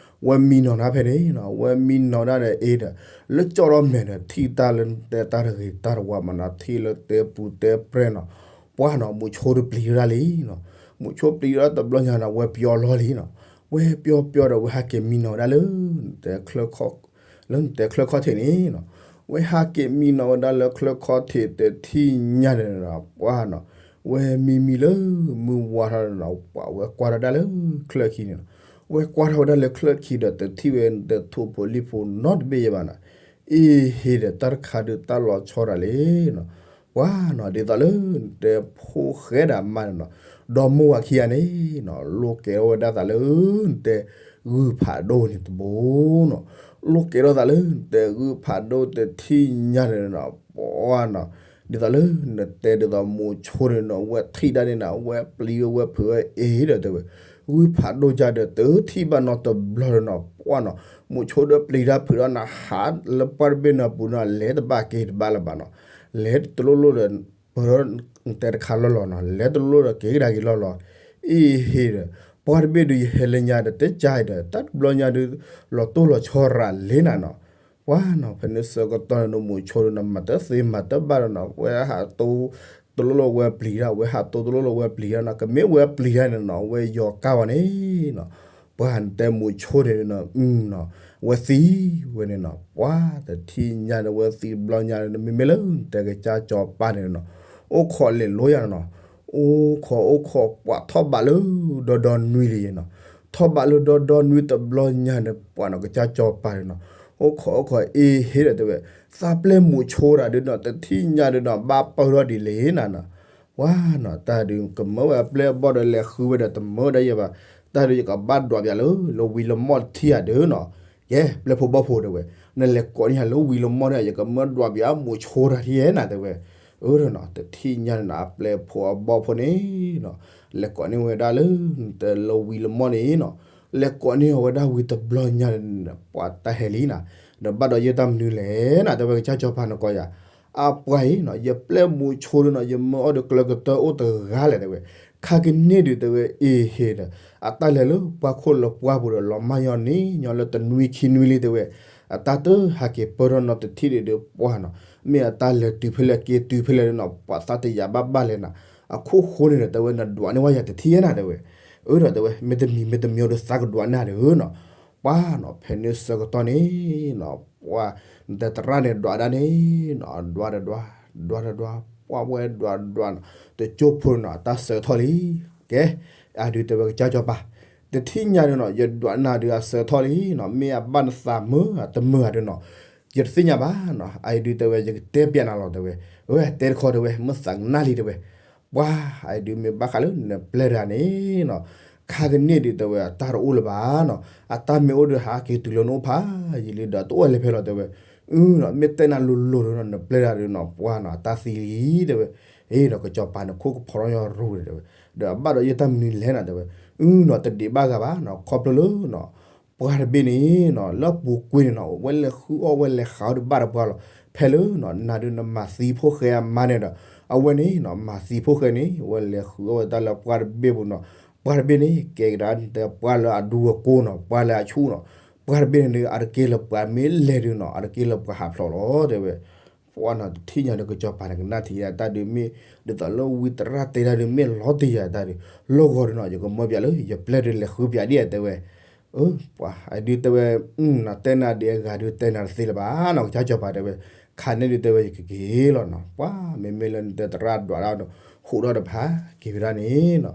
ဝဲမံနီၤနၤဖဲန့ၣ်နီၤ ဝဲမံနီၤဒၣ်ဒီးအ့ဒီး လၢကၠီၣ်ထီၣ်မဲာ်ဒီး ထံၣ်တၢ်လၢတဲတၢ်တဂ့ၤတၢ်တဝါမးနီၤ ထံၣ်လၢတဲပူၤတဲပြဲၢ်နီၤ ပှၢ်နီၤ မိၤဆိတပျံၤဒၣ်လံနီၤ. မိၤဆိပျံၤဒၣ်တဘျီညါနီၤ ဝဲပယီၤလီၤလံနီၤ. ဝဲပယီၤပယီၤဒီး ဝဲဟးက့ၤမံနီၤဝဲဒၣ်လၢ နတဲချၢခီၣ် လၢနတဲချၢခီၣ်ထံးန့ၣ်နီၤ. ဝဲဟးက့ၤမံနီၤဝဲဒၣ်လၢချၢခီၣ်ထံးတထံၣ်ညါန့ၣ်နီၤ ပှၢ်နီၤ ဝဲမံမံလၢမုၢ်ဝါထီၣ်န့ၣ်နီၤ ပှၢ်ဝဲကွၢ်ထီၣ်ဒၣ်လၢချၢၣ်ခံန့ၣ်နီၤ. ဝဲကွၢ်ထီၣ်ဝဲဒၣ်လၢချၢၣ်ခံဒီး တထံၣ်ဝဲနတဲထိၣ်ဖိလံၣ်ဖိနီတဘ့ၣ်ယဲဘၣ်နီၤ. အ့ဟ့ဒီး တၢ်တခါဒုးတၢ်လီၤဆီဒၣ်လဲၣ်နီၤ. ပှၢ်နီၤ ဒ်သိးလၢနတဲဖိၣ်ဃဲဒၣ်မးန့ၣ်နီၤ ဒီမိၢ်ဝၤခံဂၤန့ၣ်နီၤ လိၣ်ကဲထီၣ်ဝဲဒၣ်သးလၢ နတဲဂုၢ်ဖးဒိၣ်န့ၣ်တဘိနီၤ. လိၣ်ကဲထီၣ်သးလၢ နတဲဂုၢ်ဖးဒိၣ်တထံၣ်ညါန့ၣ်နီၤ ပှၢ်နီၤ ဒ်သိးလၢ နတဲဒ်သိးမိၤဆိန့ၣ်နီၤ ဝဲထံၣ်ဒၣ်န့ၣ်နီၤ ဝဲပျံၤဝဲဝဲဖုးဝဲအ့ဒီးတဲဝဲ ဂုၢ်ဖးဒိၣ်ယါဒီး တထံၣ်ဘၣ်နီတဘျီန့ၣ်နီၤ ပှၢ်နီၤ မိၤဆိဒီးပျံၤတၢ်ဖုးဒီးနၤ ဟးလၢပှၢ်တဘ့ၣ်န့ၣ်ပူၤနီၤ လဲၤတဘၣ်က့ၤတဘၣ်လၢၤဘၣ်နီၤ. လဲၤတလိၣ်လိၣ်ဒီး ပၢၤဒီးတဲတခါလီၢ်လီၢ်နီၤ လဲၤတလိၣ်လိၣ်ဒီးက့ၤကဒါက့ၤလီၢ်လီၢ်. အ့ဟ့ဒီး ပှၢ်တဘ့ၣ်ဒုး ယဟဲလၢညါဒီး တဲကါအံၤဒီး တၢ်တဘျီညါဒုး လီၤတိၢ်လီၤဆီရၤလံနၤနီၤ. ပှၢ်နီၤ ဖဲန့ၣ်ဆၢကတီၢ်န့ၣ်နီၤ မိၤဆိဒီးနီၤ မၤတသ့မၤတဘၣ်ဒီးနီၤ ဝဲဟးတိ တလိၣ်လိၣ်ဝဲပျံၤတၢ် ဝဲဟးတိတလိၣ်လိၣ်ဝဲပျံၤတၢ်နီၤ ကမ့ၢ်ဝဲပျံၤတၢ်န့ၣ်နီၤ ဝဲယီၤကါဝဲန့ၣ်နီၤ. ပှၢ်နတဲမိၤဆိန့ၣ်နီၤ အနီၤ ဝဲသံဝဲန့ၣ်နီၤ ပှၢ်တထံၣ်ညါဒီး ဝဲသံတဘျီညါဒီး မ့မ့ၢ်လၢနတဲကစၢ်စီၤပၤန့ၣ်နီၤ အိၣ်ခိးလဲၤလိယါနီၤ အိၣ်ခိးအိၣ်ခိး ပှၢ်ထီၣ်ဘးလၢဒီဒီနွံလံနီၤ. ထီၣ်ဘးလၢဒီဒီနွံတဘျီညါန့ၣ် ပှၢ်နီၤ ကစၢ်စီၤပၤန့ၣ်နီၤ အိၣ်ခိးအိၣ်ခိး အ့ဟ့ဒီးတဲဝဲ သးပျဲၢ်မိၤဆိတၢ်ဒုးနီၤ တထံၣ်ညါဒုးနီၤ ဘၣ်ပၢၢ်ထီၣ်ဒ်လဲၣ်နၤနီၤ. ပှၢ်နီၤ တၢ်ဒုးကမၢဝဲအပျဲၢ်အဘီၣ်ဒီး လဲၤဃုဝဲဒီးတမၢဝဲဒၣ်ယဲဘၣ်. တၢ်ဒုးယကဘၣ်ဒွးပၠးလၢ လၢဝံၤလၢမီၢ်တထံၣ်ဧါဒုးနီၤ. ကဲ ပျဲၢ်ဖိဘီၣ်ဖိတဲဝဲ နလဲၤကိးန့ၢ်ယၤလၢဝံၤလၢမီၢ်န့ၣ် ယကမၢဒွးပၠးမိၤဆိတၢ်ထံၣ်ဧါနၤတဲဝဲ. အၢဒီးနီၤ တထံၣ်ညါန့ၣ်နီၤ အပျဲၢ်ဖိအဘီၣ်ဖိန့ၣ်နီၤ လဲၤကိးန့ၢ်ဝဲဒၣ်လၢ နတဲလၢဝံၤလၢမီၢ်န့ၣ်နီၤ လဲၤကိးန့ၢ်အီၤဝဲဒၣ်ဝံၤတဘျီညါန့ၣ် ပှၢ်တၢ်ဟဲလံနၤ ဒီးဘၣ်ဒီးယဲတၢ်မနုၤလဲၣ်နၤ တဲဝဲကစၢ်စီၤပၤနကိးယၤ အပှၤအံၤနီၤ ယပျဲၢ်မိၤဆိဒုးနီၤ ယမၢအီၤဒီးကျၢၤကတၢၢ်အိၣ်တဂၤလဲၣ်တဲဝဲ. ခါကန့ၢ်ဒုးတဲဝဲ အ့ဟ့ဒီး အတၢ်လဲၤလၢပှၢ်ခိၣ်လၢပှၢ်ပူၤဒီး လီၤမၢ်ညီနံၤညီလၢတနွံခံနွံလံတဲဝဲ. အတၢ်တဟးက့ၤပၢၢ်ထီၣ်နီတထံၣ်ဒုးဒီးပှၢ်နီၤ မ့ၢ်အတၢ်လဲၤတုၤဖဲလဲၣ်က့ၤတုၤဖဲလဲၣ်ဒုးနီၤ ပှၤသးတယာ်ဘၣ်ဘၣ်လဲၣ်နၤ. အခိၣ်ဃိန့ၣ်ဒီးတဲဝဲ နဒွးန့ၢ်ဝဲယၤတထံၣ်ဧါနၤတဲဝဲ. အၢဒီးတဲဝဲ မ့တမံၤမ့တမံၤဒီး သးကဒွးန့ၢ်ဧါဒီးနီၤ. ပှၢ်နီၤ ဖဲန့ၣ်ဆၢကတီၢ်န့ၣ်နီၤ ပှၢ် နတဲသရၣ်န့ၣ်ဒွးဒၣ်န့ၣ်နီၤ ဒွးဒီးဒွး ဒွးဒီးဒွး ပှၢ်ဝဲဒွးဒွးနီၤ တကၠိဖိန့ၣ်နီၤ အတၢ်စၢထီၣ်လံ. ကဲ အဒုးတဲဝဲကစၢ်စီၤပၤ တထံၣ်ညါဒုးနီၤ ယဒွးနၤဒုးအစၢထီၣ်လံနီၤ မ့ၢ်အဘၣ်နသးမုာ်တမုာ်ဧါဒုးနီၤ ယတသ့ၣ်ညါဘၣ်နီၤ အအံၤဒုးတဲဝဲ ယကတဲပျးနၤလီၤတဲဝဲ. အဝဲတဲတခီတဲဝဲ မ့ၢ်သးကနၣ်လံတဲဝဲ. ပှၢ် အအံၤဒုးမ့ၢ်ဘၣ်ဃးလၢနပျဲၢ်တဂၤန့ၣ်နီၤ ခါကန့ၢ်ဒုးတဲဝဲ အတၢ်တအိၣ်လၢၤဘၣ်နီၤ အတၢ်မ့ၢ်အိၣ်ဒီးဟးက့ၤတုၤလၢနအိၣ်ဖးယံာ်လံဒီး တအိၣ်ဝဲလၢၤဖဲလီၤတဲဝဲ. အနီၤ မ့ၢ်တဲနၤလိၤလိၤဒီးနီၤ နပျဲၢ်တဂၤဒုးနီၤ ပှၢ်နီၤ အတၢ်သံလံတဲဝဲ. အ့ဒီးကစီၤပၤန့ၣ် ခိၣ်ကဖီထီၣ်ညီရူၢ်တဲဝဲ ဒီးအဘၣ်ဒီးယဲတၢ်မနုၤလဲၣ်နၤတဲဝဲ. အနီၤ တဒံးဘၣ်ဂၤဘၣ်နီၤ ခီဖျိလၢနီၤ ပှၢ်တဘ့ၣ်န့ၣ်နီၤ လၢအပူၤကွံာ်န့ၣ်နီၤ ဝဲလဲၤဃုအီၣ်ဝဲလဲၤဃးအီၣ်တဘၣ်ဒီးပှၢ်လီၤ. ဖဲလၢနီၤ နၤဒုးနမၤသံဖိၣ်ဃဲအမါန့ၣ်ဒီး အဝဲန့ၣ်နီၤ မၤသံဖိၣ်ဃဲန့ၣ် ဝဲလဲၤဃုအီၣ်ဝဲတၢ်လၢပှၢ်တဘ့ၣ်ပူၤနီၤ. ပှၢ်တဘ့ၣ်န့ၣ် ကဲကဒါတဲပှၢ်လၢအဒူအကိနီၤ ပှၢ်လၢအဆူၣ်နီၤ. ပှၢ်တဘ့ၣ်န့ၣ်ဒုး အတက့ၢ်လၢပှၤမ့ၢ်လဲၤဒုးနီၤ အတက့ၢ်လၢပှၤဟးဖျိးလီၤတဲဝဲ. ပှၢ်နီၤ တထံၣ်ညါဒီးကစီၤပၤန့ၣ် ကနၣ်ထံၣ်ယါတၢ်ဒုးမ့ၢ် ဒ်သိးလၢဝံသရၣ်တဲတၢ်ဒုးမ့ၢ်လီၤတံၢ်ယါတၢ်ဒုး လီၢ်ဂီၤဒုးနီၤ ယကမၢပျးလၢ ယပျဲၢ်ဒုးလဲၤဃုပျးဒ်အတဲဝဲ. အၢ ပှၢ် အဒုးတဲဝဲ နတဲနၤဒုးအဂၤဒုးတဲနၤတသ့လၢၤဘၣ်နီၤ ကစၢ်စီၤပၤတဲဝဲ. ခါန့ၣ်ဒုးတဲဝဲ ယကက့ၤလီၤနီၤ. ပှၢ် မ့မ့ၢ်လၢနတဲသရၣ်ဒွးဒၣ်ဒီး ဟူးထီၣ်တဖၣ်က့ၤဝဲဒၣ်န့ၣ်နီၤ.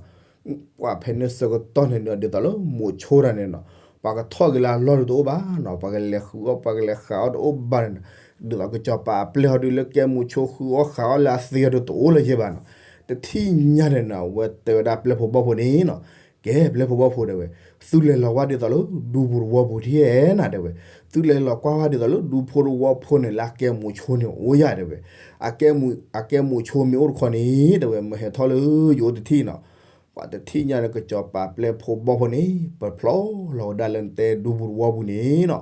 ပှၢ်ဖဲန့ၣ်ဆၢကတီၢ်န့ၣ်ဒီး ဒ်သိးလၢမိၤဆိတၢ်န့ၣ်နီၤ ပှၤကထီၣ်က့ၤလၢအလီၢ်ဒုးတအိၣ်ဘၣ်နီၤ ပှၤကလဲၤဃုအီၣ်ပှၤကလဲၤဃးအီၣ်တအိၣ်ဘၣ်န့ၣ်နီၤ ဒ်သိးကစီၤပၤအပျဲၢ်ဟီဒုးလၢကဲမိၤဆိဃုအီၣ်ဃးအီၣ်လၢအသ့ဟီဒုးတအိၣ်လၢၤယဲဘၣ်နီၤ တထံၣ်ညါန့ၣ်နီၤ အဝဲတဲဝဲဒၣ်ပျဲၢ်ဖိဘီၣ်ဖိန့ၣ်နီၤ ကဲပျဲၢ်ဖိဘီၣ်ဖိတဲဝဲ သုလဲၤလီၤဝဲဒ်သိးလၢဒူပူၤတဝီပူၤထံၣ်ဧဲနၤတဲဝဲ သုလဲၤလီၤကွၢ်ဝဲဒ်သိးလၢဒူဖိတဝီဖိန့ၣ် လၢအကဲမိၤဆိန့ၣ်အိၣ်ယၤတဲဝဲ အကဲမိၤဆိမ့ၢ်အိၣ်တခီန့ၣ် တဲဝဲ မ့ၢ်ဟဲထီၣ်လၢယအိၣ်တထံၣ်နီၤ ပှၤတထံၣ်ညါဒီး ကစီၤပၤပျဲၢ်ဖိဘီၣ်ဖိန့ၣ် ပဖျီလီၤဝဲဒၣ်လၢနတဲဒူပူၤတဝီပူၤန့ၣ်နီၤ,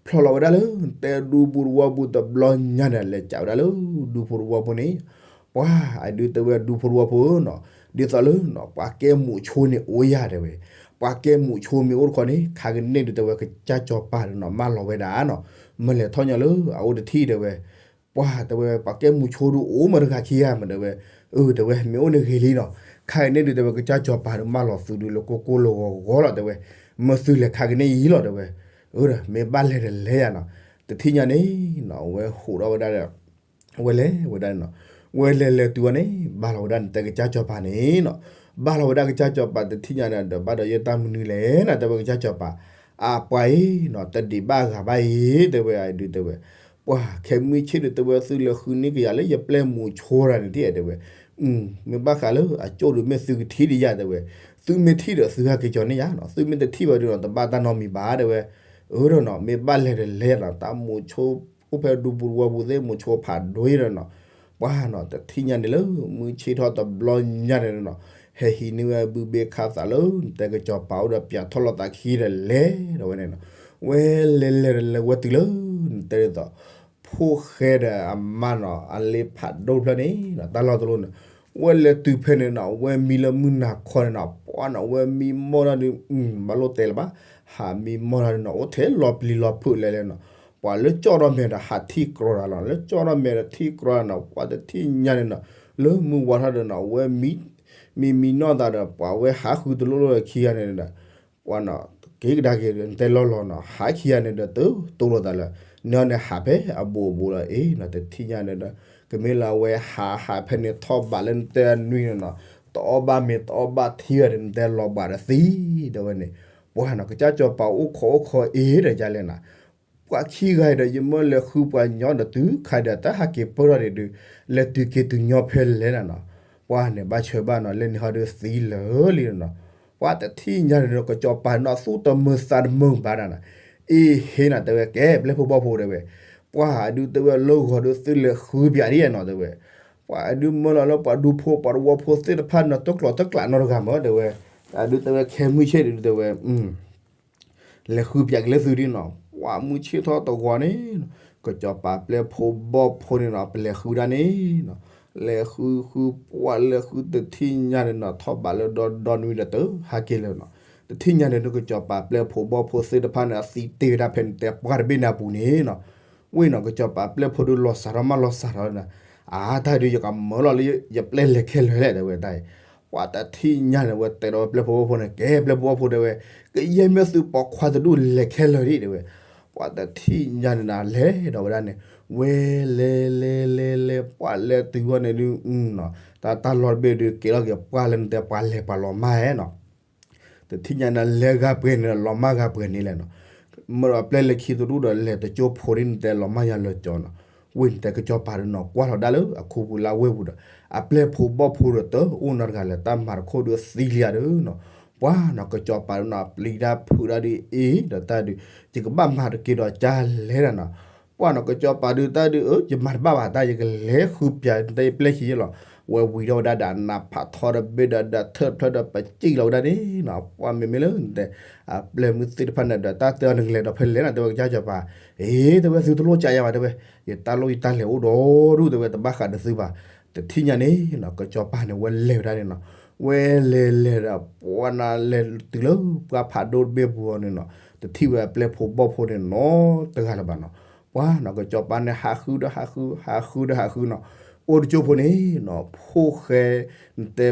ဖျီလီၤဝဲဒၣ်လၢနတဲဒူပူၤတဝီပူၤတဘျီညါန့ၣ် လဲၤကးဝဲဒၣ်လၢဒူဖိတဝီဖိန့ၣ်, ပှၤအဒုးတဲဝဲဒူဖိတဝီဖိနီၤ, ဒ်သိးလၢနီၤ ပှၤကဲမူးဆိန့ၣ်အိၣ်ယၤတဲဝဲ, ပှၤကဲမူးဆိမ့ၢ်အိၣ်တခီန့ၣ် ခါကန့ၣ်ဒုးတဲဝဲ ကစၢ်စီၤပၤဒီးနီၤ မၢလီၤဝဲဒၣ်နီၤ, မ့ၢ်လဲၤထီၣ်ညီလၢအအိၣ်တထံၣ်တဲဝဲ ပှၤတဲဝဲ ပှၤကဲမူးဆိဒုးအိၣ်မးတဂၤခံဂၤမးတဲဝဲ, အၢ တဲဝဲ မ့ၢ်အိၣ်န့ၣ်ဂ့ၤလံနီၤ, ခါအံၤန့ၣ်ဒုးတဲဝဲ ကစၢ်စီၤပၤဒုးမၢလီၤသုဒုးလၢကိၢ်ကိၢ်လီၤဂီၤဂီၤလီၤတဲဝဲ, မ့ၢ်သုလဲၤခါကန့ၣ်အံၤလီၤတဲဝဲ, အၢ ဒီးမ့ၢ်ဘၣ်လဲၤဒီးလဲၤယၤနီၤ, တထံၣ်ညါန့ၣ်နီၤ အဝဲဟူးထီၣ်ဝဲဒၣ်ဒီး ဝဲလဲၤဝဲဒၣ်န့ၣ်နီၤ, ဝဲလဲၤလဲၤတုၤဝဲန့ၣ် ဘၣ်လီၤဝဲဒၣ်နတဲကစၢ်စီၤပၤန့ၣ်နီၤ, ဘၣ်လီၤဝဲဒၣ်ကစၢ်စီၤပၤတထံၣ်ညါန့ၣ်ဒီး ဘၣ်ဒီးယဲတၢ်မနုၤလဲၣ်နီၤ တဲဝဲကစၢ်စီၤပၤ, အပှၤအံၤနီၤ တဒံးဘၣ်ဂၤဘၣ်အံၤ တဲဝဲ အဒုးတဲဝဲ ပှၤခဲမုၢ်ဆ့ၣ်ဒုးတဲဝဲ သုလဲၤဃုန့ၢ်ကယၤလၢယပျဲၢ်မူးဆိတဂၤန့ၣ်တက့ၢ်တဲဝဲ, မ့ၢ်ဘၣ်ဃးလၢအကၠိၣ်ဒုးမ့ၢ်သုကထံၣ်ဒံးယၤတဲဝဲ, သုမ့ၢ်ထံၣ်ဒီးသုဟဲက့ၤကၠီန့ၢ်ယၤနီၤ, သုမ့ၢ်တထံၣ်ဘၣ်ဒုးနီၤ တဘၣ်တၢ်နီတမံၤဘၣ်တဲဝဲ, အၢ ဒီးနီၤ မ့ၢ်ဘၣ်လဲၤဒီးလဲၤနီၤ တၢ်မူးဆိအိၣ်ဖဲဒူပူၤတဝီပူၤသ့ၣ် မူးဆိဖးဒိၣ်အံၤဒီးနီၤ, ပှၤနီၤ တထံၣ်ညါန့ၣ်လၢ မုၢ်ဆ့ၣ်ထီၣ်တဘျီညါန့ၣ်နီၤ, ဟဲဟံးန့ၢ်ဝဲဘုဘ့ခါသးလၢ နတဲကစီၤပၤအိၣ်ဒီး ပၠးထီၣ်လီၤသးခံဒီးလဲၤဒီးဝဲန့ၣ်နီၤ, ဝဲလဲၤလဲၤဒီးလဲၤဝဲတုၤလၢ နတဲဒ်သိး ဖိၣ်ဃဲဒီးအမါနီၤ အလ့ဖးဒိၣ်တဖျၢၣ်န့ၣ်နီၤ တၢ်လီၢ်တလီၢ်န့ၣ်, ဝဲလဲၤတုၤဖဲန့ၣ်နီၤ ဝဲမံလၢမုၢ်နၤခီန့ၣ်နီၤ ပှၤနီၤ ဝဲမံမီၢ်ထီၣ်ဒုး ဘၣ်လိၣ်တဲလၢၤဘၣ်, ဟးမံမီၢ်ထီၣ်ဒုးနီၤ အိၣ်ထဲလီၤပျံၤလီၤဖုးလဲၤလဲၤနီၤ, ပှၤလၢကၠီၣ်ထီၣ်မဲာ်ဒီးဟးထံၣ်ကြီတၢ်လီၤ, လၢကၠီၣ်ထီၣ်မဲာ်ဒီးထံၣ်ကြီတၢ်နီၤ ပှၤတထံၣ်ညါန့ၣ်နီၤ, လၢမုၢ်ဝါထီၣ်ဒီးနီၤ ဝဲမံ မံမံနီၢ်သးဒီး ပှၤဝဲဟးဃုတလိၣ်လိၣ်ဒီးခံဂၤန့ၣ်ဒီး ပှၤနီၤ က့ၤကဒါက့ၤ နတဲလီၤလီၤနီၤ ဟးခံဂၤန့ၣ်ဒီး တတိၢ်လိာ်သးလၢ နန့ၣ်ဟးဖဲအဘူးအဘူးလီၤအံၤနီၤ, တထံၣ်ညါန့ၣ်ဒီး ကမ့ၢ်လၢအဝဲဟးဟးဖဲန့ၣ်ထီၣ်ဘးလၢနတဲအနွံန့ၣ်နီၤ, တအီၣ်ဘၣ်မ့ၤတအီၣ်ဘၣ်ထံဂၤဒီး နတဲလီၤဘးဒီးသံ တဲဝဲန့ၣ်, ပှၤနီၤ ကစၢ်စီၤပၤအိၣ်ခိးအိၣ်ခိးအံၤဒီးယလဲၣ်နီၤ ပှၤခံဂၤအံၤဒီး ယမ့ၢ်လဲၤဃုပှၤညီဒီးတုၤခါဒီး တၢ်ဟးက့ၤပၢၢ်ထီၣ်ဒံးဒုး လဲၤတုၤက့ၤတုၤညီဖဲလဲၣ်နီၤနီၤ, ပှၤန့ၣ်ဘၣ်ဆၢဘၣ်နီၤ လၢန့ၣ်ဟီဒုးသံလၢာ်လံနီၤ, ပှၤတထံၣ်ညါန့ၣ်ဒီး ကစီၤပၤန့ၣ်နီၤ သူၣ်တမုာ်သးတမုာ်ဘၣ်ဒၣ်နီၤ, အ့ဟ့နီၤ တဲဝဲ ကဲပျဲၢ်ဖိဘီၣ်ဖိတဲဝဲ, ပှၤအဒုးတဲဝဲလၢဂီၤဒုးသုလဲၤဃုပၠးဒ်နီၤတဲဝဲ, ပှၤအဒုးမၢလီၤလၢပှၤဒူဖိပှၤတဝီဖိသ့ၣ်တဖၣ်န့ၣ်နီၤ တကျိးတကျးနီတဂၤမးတဲဝဲ, အဒုးတဲဝဲခဲမုၢ်ဆ့ၣ်ဒုးတဲဝဲ လဲၤဃုပၠးက့ၤလၢသုဒ်နီၤ, ပှၤမုၢ်ဆ့ၣ်ထီၣ်တဂီၤန့ၣ်နီၤ, ကစီၤပၤပျဲၢ်ဖိဘီၣ်ဖိန့ၣ်နီၤ ပလဲၤဃုဒၣ်န့ၣ်နီၤ, လဲၤဃုဃုပှၤလဲၤဃုတထံၣ်ညါန့ၣ်နီၤ ထီၣ်ဘးလၢဒီဒီနွံဒီးတဟးက့ၤလၢၤနီၤ, တထံၣ်ညါန့ၣ်ဒီး ကစီၤပၤပျဲၢ်ဖိဘီၣ်ဖိသ့ၣ်တဖၣ်န့ၣ် အသံတ့ၢ်ဝဲဒၣ်ဖဲန့ၣ် တဲပှၢ်တဘ့ၣ်န့ၣ်အပူၤန့ၣ်နီၤ, ဝ့ၢ်နီၤ ကစီၤပၤပျဲၢ်ဖိဒုးလီၤစှၤထီၣ်မးလီၤစှၤထီၣ်နီၤ, အါတၢ်ဒုးယကမၢလီၤလၢယပျဲၢ်လဲၤခဲလၢာ်လဲၣ်တဲဝဲတၢ်အံၤ, ပှၤတထံၣ်ညါန့ၣ် ဝဲတဲဒီးဝဲပျဲၢ်ဖိဘီၣ်ဖိန့ၣ် ကဲပျဲၢ်ဖိဘီၣ်ဖိတဲဝဲ, ကယဲၢ်မ့ၢ်သုပိာ်ခွါတဒူၣ်လဲၤခဲလၢာ်ဒံးတဲဝဲ, ပှၤတထံၣ်ညါန့ၣ်နီၤ လဲၤဒီးဝဲဒၣ်န့ၣ်, ဝဲလဲၤလဲၤလဲၤလဲၤ ပှၤလဲၤတုၤဝဲန့ၣ်ဒုးနီၤ, တၢ်တၢ်လီၢ်တဘ့ၣ်ဒုးကဲထီၣ်က့ၤပှၢ်လၢနတဲပှၤလဲၤပှၤလီၤမၢ်နီၤ တထံၣ်ညါန့ၣ် လဲၤဂၤပှဲၤန့ၣ်ဒီး လီၤမၢ်ဂၤပှဲၤန့ၣ်လဲၣ်နီၤ, မ့ၢ်ဒီးအပျဲၢ်လၢခံတဒူၣ်ဒီး လဲၤတကၠိဖိဒ်နတဲလီၤမၢ်ယၤလၢာ်ကၠီနီၤ, ဝ့ၢ်နတဲကစီၤပၤဒုးနီၤ ကွၢ်လီၤဒၣ်လၢအခူပူၤလၢအဝ့ၢ်ပူၤဒီး အပျဲၢ်ဖိဘီၣ်ဖိဒီးတအိၣ်နီတဂၤလၢၤ တၢ်မၤတခိၣ်ဒုးသံလံဧါဒုးနီၤ, ပှၤနီၤ ကစီၤပၤဒုးနီၤ ပျံၤတၢ်ဖုးတၢ်ဒုးအ့ၣ်ဒီးတၢ်ဒုး ယကဘၣ်မၤတက့ၢ်ဒီးကၢ်လဲၣ်ဒၣ်နီၤ ပှၤနီၤ ကစီၤပၤဒုးတၢ်ဒုး အၢ ယမၤတဘၣ်ဘၣ်တၢ် ယကလဲၤဃုပၠးတၢ်ယပျဲၢ်ခံယဲလီၤ, ဝဲဝံၤထီၣ်ဝဲဒၣ်ဒီးနးဖးထီတဘ့ၣ်ဒီး ဒီးထၢၣ်တဖျၢၣ်ဒီး ပစံၣ်လီၤဝဲဒၣ်န့ၣ်နီၤ, ပှၤမ့မ့ၢ်လၢနတဲ အပျဲၢ်မုၢ်သ့ၣ်တဖၣ်န့ၣ်ဒီး တၢ်တဲအီၤနကလဲၤဒီးဖဲလဲၣ်နီၤ တဲဝဲကစၢ်စီၤပၤ, အ့ တဲဝဲသုတလိၣ်ကးယၤဘၣ်တဲဝဲ, ယတၢ်လိၣ်ယတၢ်လဲၤအိၣ်ဒီးဒူၣ်တဲဝဲ တဘၣ်ဃးဒီးသုဘၣ်, တထံၣ်ညါန့ၣ်နီၤ ကစီၤပၤန့ၣ် ဝဲလဲၤဝဲဒၣ်န့ၣ်နီၤ, ဝဲလဲၤလဲၤဒီး ပှၤနၤလဲၤတုၤလၢပှၢ်ဖးဒိၣ်တဘ့ၣ်ပူၤအီၤန့ၣ်နီၤ, တထံၣ်ဝဲအပျဲၢ်ဖိဘီၣ်ဖိန့ၣ်နီတဂၤလၢၤဘၣ်နီၤ, ပှၤနီၤ ကစီၤပၤန့ၣ် ဟးဃုဒီးဟးဃု ဟးဃုဒီးဟးဃုနီၤ, အိၣ်တကၠိဖိန့ၣ်နီၤ ဖိၣ်ဃဲ နတဲ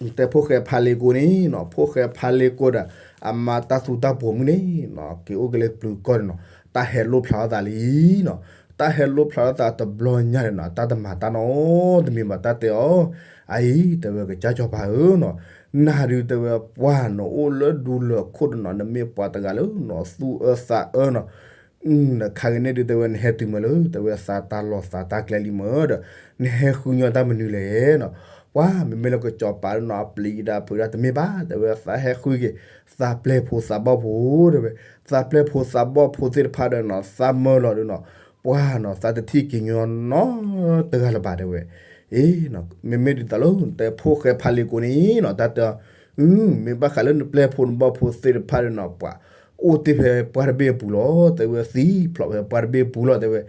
နတဲဖိၣ်ဃဲဖးလ့ကိန့ၣ်နီၤ ဖိၣ်ဃဲဖးလ့ကိဒီး အမါတၢ်သူတၢ်ပိာ်မုၣ်န့ၣ်နီၤ က့ၤအိၣ်က့ၤလၢပျုၤကီၢ်န့ၣ်နီၤ တၢ်ဟဲလိၣ်ဖျါထီၣ်သးလံနီၤ, တၢ်ဟဲလိၣ်ဖျါထီၣ်သးတဘျီညါန့ၣ်နီၤ တၢ်တမၤတၢ်နီတမံၤဘၣ် တၢ်တဲအီၤ, အအံၤ တဲဝဲကစၢ်စီၤပၤဧၢနီၤ, နၤဒုးတဲဝဲပှၤနီၤ အိၣ်လၢဒူလၢၢ်ခိၣ်တနီၤ နမ့ၢ်ပှၤတဂၤလၢနီၤ သူၣ်အၢသးအၢနီၤ ဒီးခါကန့ၣ်ဒုးတဲဝဲ နဟဲတုၤမးလၢ တဲဝဲ သးတၢ်လီၢ်သးတၢ်ကျဲလံမးဒီး နဟဲဃုညီတၢ်မနုၤလဲၣ်နီၤ, ပှၤမ့မ့ၢ်လၢကစီၤပၤနီၤ အပျံၤဒၣ်ဖုးဒၣ်တမ့ၢ်ဘၣ် တဲဝဲ သးဟဲဃုက့ၤ သးပျဲၢ်ဖိသးဘီၣ်ဖိ တဲဝဲ, သးပျဲၢ်ဖိသးဘီၣ်ဖိသ့ၣ်တဖၣ်ဒီးနီၤ သးမၢလီၤဒီးနီၤ ပှၤနီၤ သးတထံၣ်က့ၤညီနီတဂၤလၢၤဘၣ် တဲဝဲ, အ့ မ့မ့ၢ်ဒ်သိးလၢနတဲဖိၣ်ဃဲဖးလ့ကိန့ၣ်နီၤ တၢ်တဲ မ့ၢ်ဘၣ်ဃးလၢနပျဲၢ်ဖိနဘီၣ်ဖိသ့ၣ်တဖၣ်န့ၣ်နီၤ ပှၤအိၣ်တ့ၢ်ဖဲပှၢ်တဘ့ၣ်အပူၤလီၤ တဲဝဲသံဖျိးဖဲပှၢ်တဘ့ၣ်အပူၤလီၤ တဲဝဲ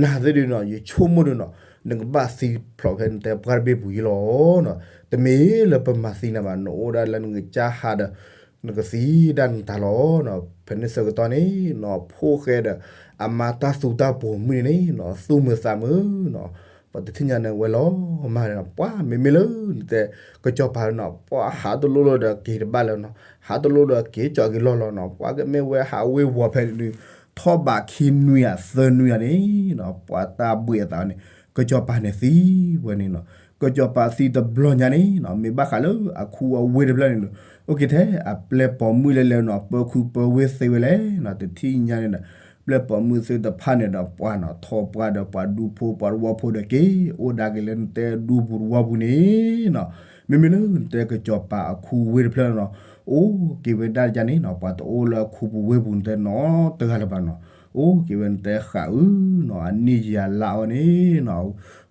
နသ့ၣ်ဒုးနီၤ ယဆိကမိၣ်ဒုးနီၤ နကဘၣ်သံဖျိးဖဲနတဲပှၢ်တဘ့ၣ်အပူၤယံလီၤနီၤ တမ့ၢ်လၢပမၤသံနၤဘၣ် နအိၣ်ဒၣ်လၢနကစၢ်ဟးဒီး နကသံဒၣ်နတၢ်လီၤနီၤ ဖဲန့ၣ်ဆၢကတီၢ်န့ၣ်နီၤ ဖိၣ်ဃဲဒီး အမါတၢ်သူတၢ်ပိာ်မုၣ်န့ၣ်နီၤ သူၣ်မုာ်သးမုာ်နီၤ ပှၤတထံၣ်ညါန့ၣ်ဝဲလီၤမၢ်န့ၣ်နီၤ ပှၤမ့မ့ၢ်လၢနတဲ ကစီၤပၤနီၤ ပှၤဟးတလိၣ်လိၣ်ဒီးက့ၤတဘၣ်လၢၤနီၤ ဟးတလိၣ်ဒီးက့ၤကၠီက့ၤလီၢ်လီၤနီၤ ပှၤကမ့ၢ်ဝဲဟးဝ့ၤဝီၤဖဲန့ၣ်ဒုး ထီၣ်ဘးခံနွံဧါသၢနွံဧါန့ၣ်နီၤ ပှၤတၢ်ဘှံးအသးန့ၣ် ကစီၤပၤန့ၣ်သံဝဲန့ၣ်နီၤ ကစီၤပၤသံတဘျီညါန့ၣ်နီၤ မ့ၢ်ဘၣ်ဃးလၢအခူအဝ့ၢ်တဖျၢၣ်န့ၣ်နီၤ အိၣ်က့ၤထဲအပျဲၢ်ပိာ်မုၣ်လဲၤလဲၤနီၤ ပၢခူပၢဝ့ၢ်သ့ဝဲလဲၣ်နီၤ တထံၣ်ညါန့ၣ်ဒီး ပျဲၢ်ပိာ်မုၣ်သ့ၣ်တဖၣ်န့ၣ်ဒီး ပှၤနီၤ ထီၣ်ပှၢ်ဒီးပှၤဒူဖိပှၤတဝီဖိဒီးက့ၤ အိၣ်ဒၣ်က့ၤလၢနတဲဒူပူၤတဝီပူၤန့ၣ်နီၤ မ့မ့ၢ်လၢနတဲကစီၤပၤအခူဝ့ၢ်တဖျၢၣ်နီၤ အိၣ်က့ၤဝဲဒၣ်ယါန့ၣ်နီၤ ပှၤတအိၣ်လၢအခူပူၤဝ့ၢ်ပူၤနတဲနီတဂၤလၢၤဘၣ်နီၤ အိၣ်က့ၤဝဲနတဲဃးအုနီၤ အနံၣ်ယၤလါအီၤန့ၣ်နီၤ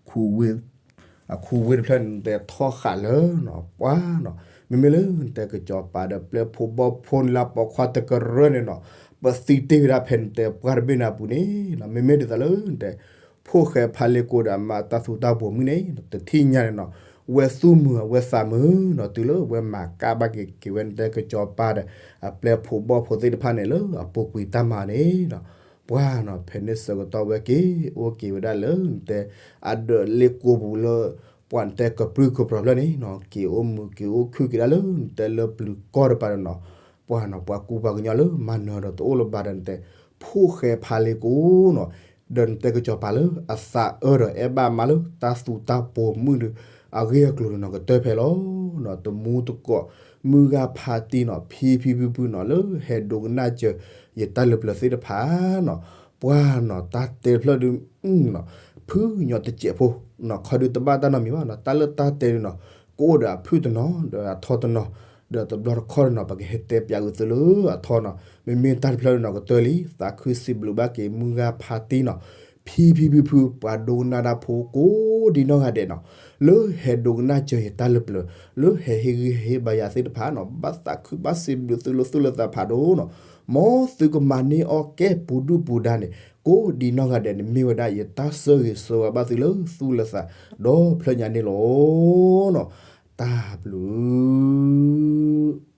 ခူဝ့ၢ် အခူဝ့ၢ်တဖျၢၣ်န့ၣ် နတဲထီၣ်ဃးလၢနီၤ ပှၤနီၤ မ့မ့ၢ်လၢနတဲကစီၤပၤဒီးပျဲၢ်ဖိဘီၣ်ဖိန့ၣ်လၢပိာ်ခွါတကရၢန့ၣ်နီၤ ပသံတ့ၢ်ဝဲဒၣ်ဖဲနတဲပှၢ်တဘ့ၣ်န့ၣ်အပူၤန့ၣ်နီၤ မ့မ့ၢ်ဒ်သိးလၢနတဲ ဖိၣ်ဃဲဖးလ့ကိဒီးအမါတၢ်သူတၢ်ပိာ်မုၣ်န့ၣ် တထံၣ်ညါန့ၣ်နီၤ ဝဲသူၣ်မုာ်ဝဲသးမုာ်နီၤ တုၤလၢဝဲမၤကၣ်ဘၣ်က့ၤက့ၤဝဲနတဲကစီၤပၤဒီး အပျဲၢ်ဖိဘီၣ်ဖိသ့ၣ်တဖၣ်န့ၣ်လၢအပူၤကွံာ်တၢ်မၤန့ၣ်နီၤ ပှၤနီၤ ဖဲန့ၣ်ဆၢကတီၢ်ဝဲက့ၤ အိၣ်က့ၤဝဲဒၣ်လၢနတဲ အဒၢးလ့ကိပူၤလၢ ပှၤနတဲကပြုၢ်ကပြီၤဖျၢၣ်န့ၣ်နီၤ က့ၤအိၣ်မုာ်က့ၤအိၣ်ခုၣ်က့ၤဒၣ်လၢနတဲလၢပျုၤကီၢ်တပၤဒီးနီၤ ပှၤနီၤ ပှၤကူပှၤကညီလၢမၤနၢၤဒီးတအိၣ်လၢၤဘၣ်ဒီးနတဲ ဖိၣ်ဃဲဖးလ့ကိနီၤ ဒီးနတဲကစီၤပၤလၢအသးအၢဒီးအဲၣ်ဘၣ်မါလၢတၢ်သူတၢ်ပိာ်မုၣ်ဒီး အဂ့ၢ်အကျိၤန့ၣ်နီၤ ကတၢၢ်ဖဲလီၤနီၤ တမူတကိး မုၢ်ဂၤဖးတံၢ်နီၤ ဖံဖံဖုဖုနီၤ လၢဟဲဒိကနၣ်စၢၤ ယတၢ်လၢပျၢၤသ့ၣ်တဖၣ်နီၤ ပှၤနီၤ တၢ်တဲတဖျၢၣ်ဒုး ဖုၣ်ညီတစဲးဖိနီၤ ခီဒုးတဘၣ်တၢ်နီတမံၤဘၣ်နီၤ တၢ်လၢတၢ်တဲဒုးနီၤ ကအိၣ်ဒီးအဖုၣ်တနီၤ ဒီးအထီတနီၤ ဒီးတဘျီတခီၣ်နီၤ ပကဟဲတဲပၠးဂုာ်သုလၢအထီနီၤ မ့မ့ၢ်တၢ်တဖျၢၣ်ဒုးနီၤ ကတၢၢ်လံ သးခုစံးဘျုးဘၣ်က့ၤ မုၢ်ဂၤဖးတံၢ်နီၤ ဖံဖံဖုဖု ပှၤဒိကနၣ်တၢ်ဖိကိးဒံနီၢ်ဂၤဒဲးနီၤ လၢဟဲဒိကနၣ်စၢၤယတၢ်လၢပျၢၤ လၢဟဲဟ့ၣ်ဂံၢ်ဟ့ၣ်ဘါယၤသ့ၣ်တဖၣ်နီၤ ဘၣ်သးခုဘၣ်စံးဘျုးသုလၢသူၣ်လၢသးဖးဒိၣ်နီၤ မ်သုကမၤန့ၢ်အီၣ်ကဲပူၤဒုၣ်ပူၤဒါန့ၣ် ကိးဒံနီၢ်ဂၤဒဲးန့ၣ် မ့ၢ်ဝဲဒၣ်ယတၢ်ဆၢဂ့ၤဆၢဝါဘၣ်သုလၢသူၣ်လၢသးဒီဖျၢၣ်ညါန့ၣ်လီၤနီၤ တၢ်ဘျုး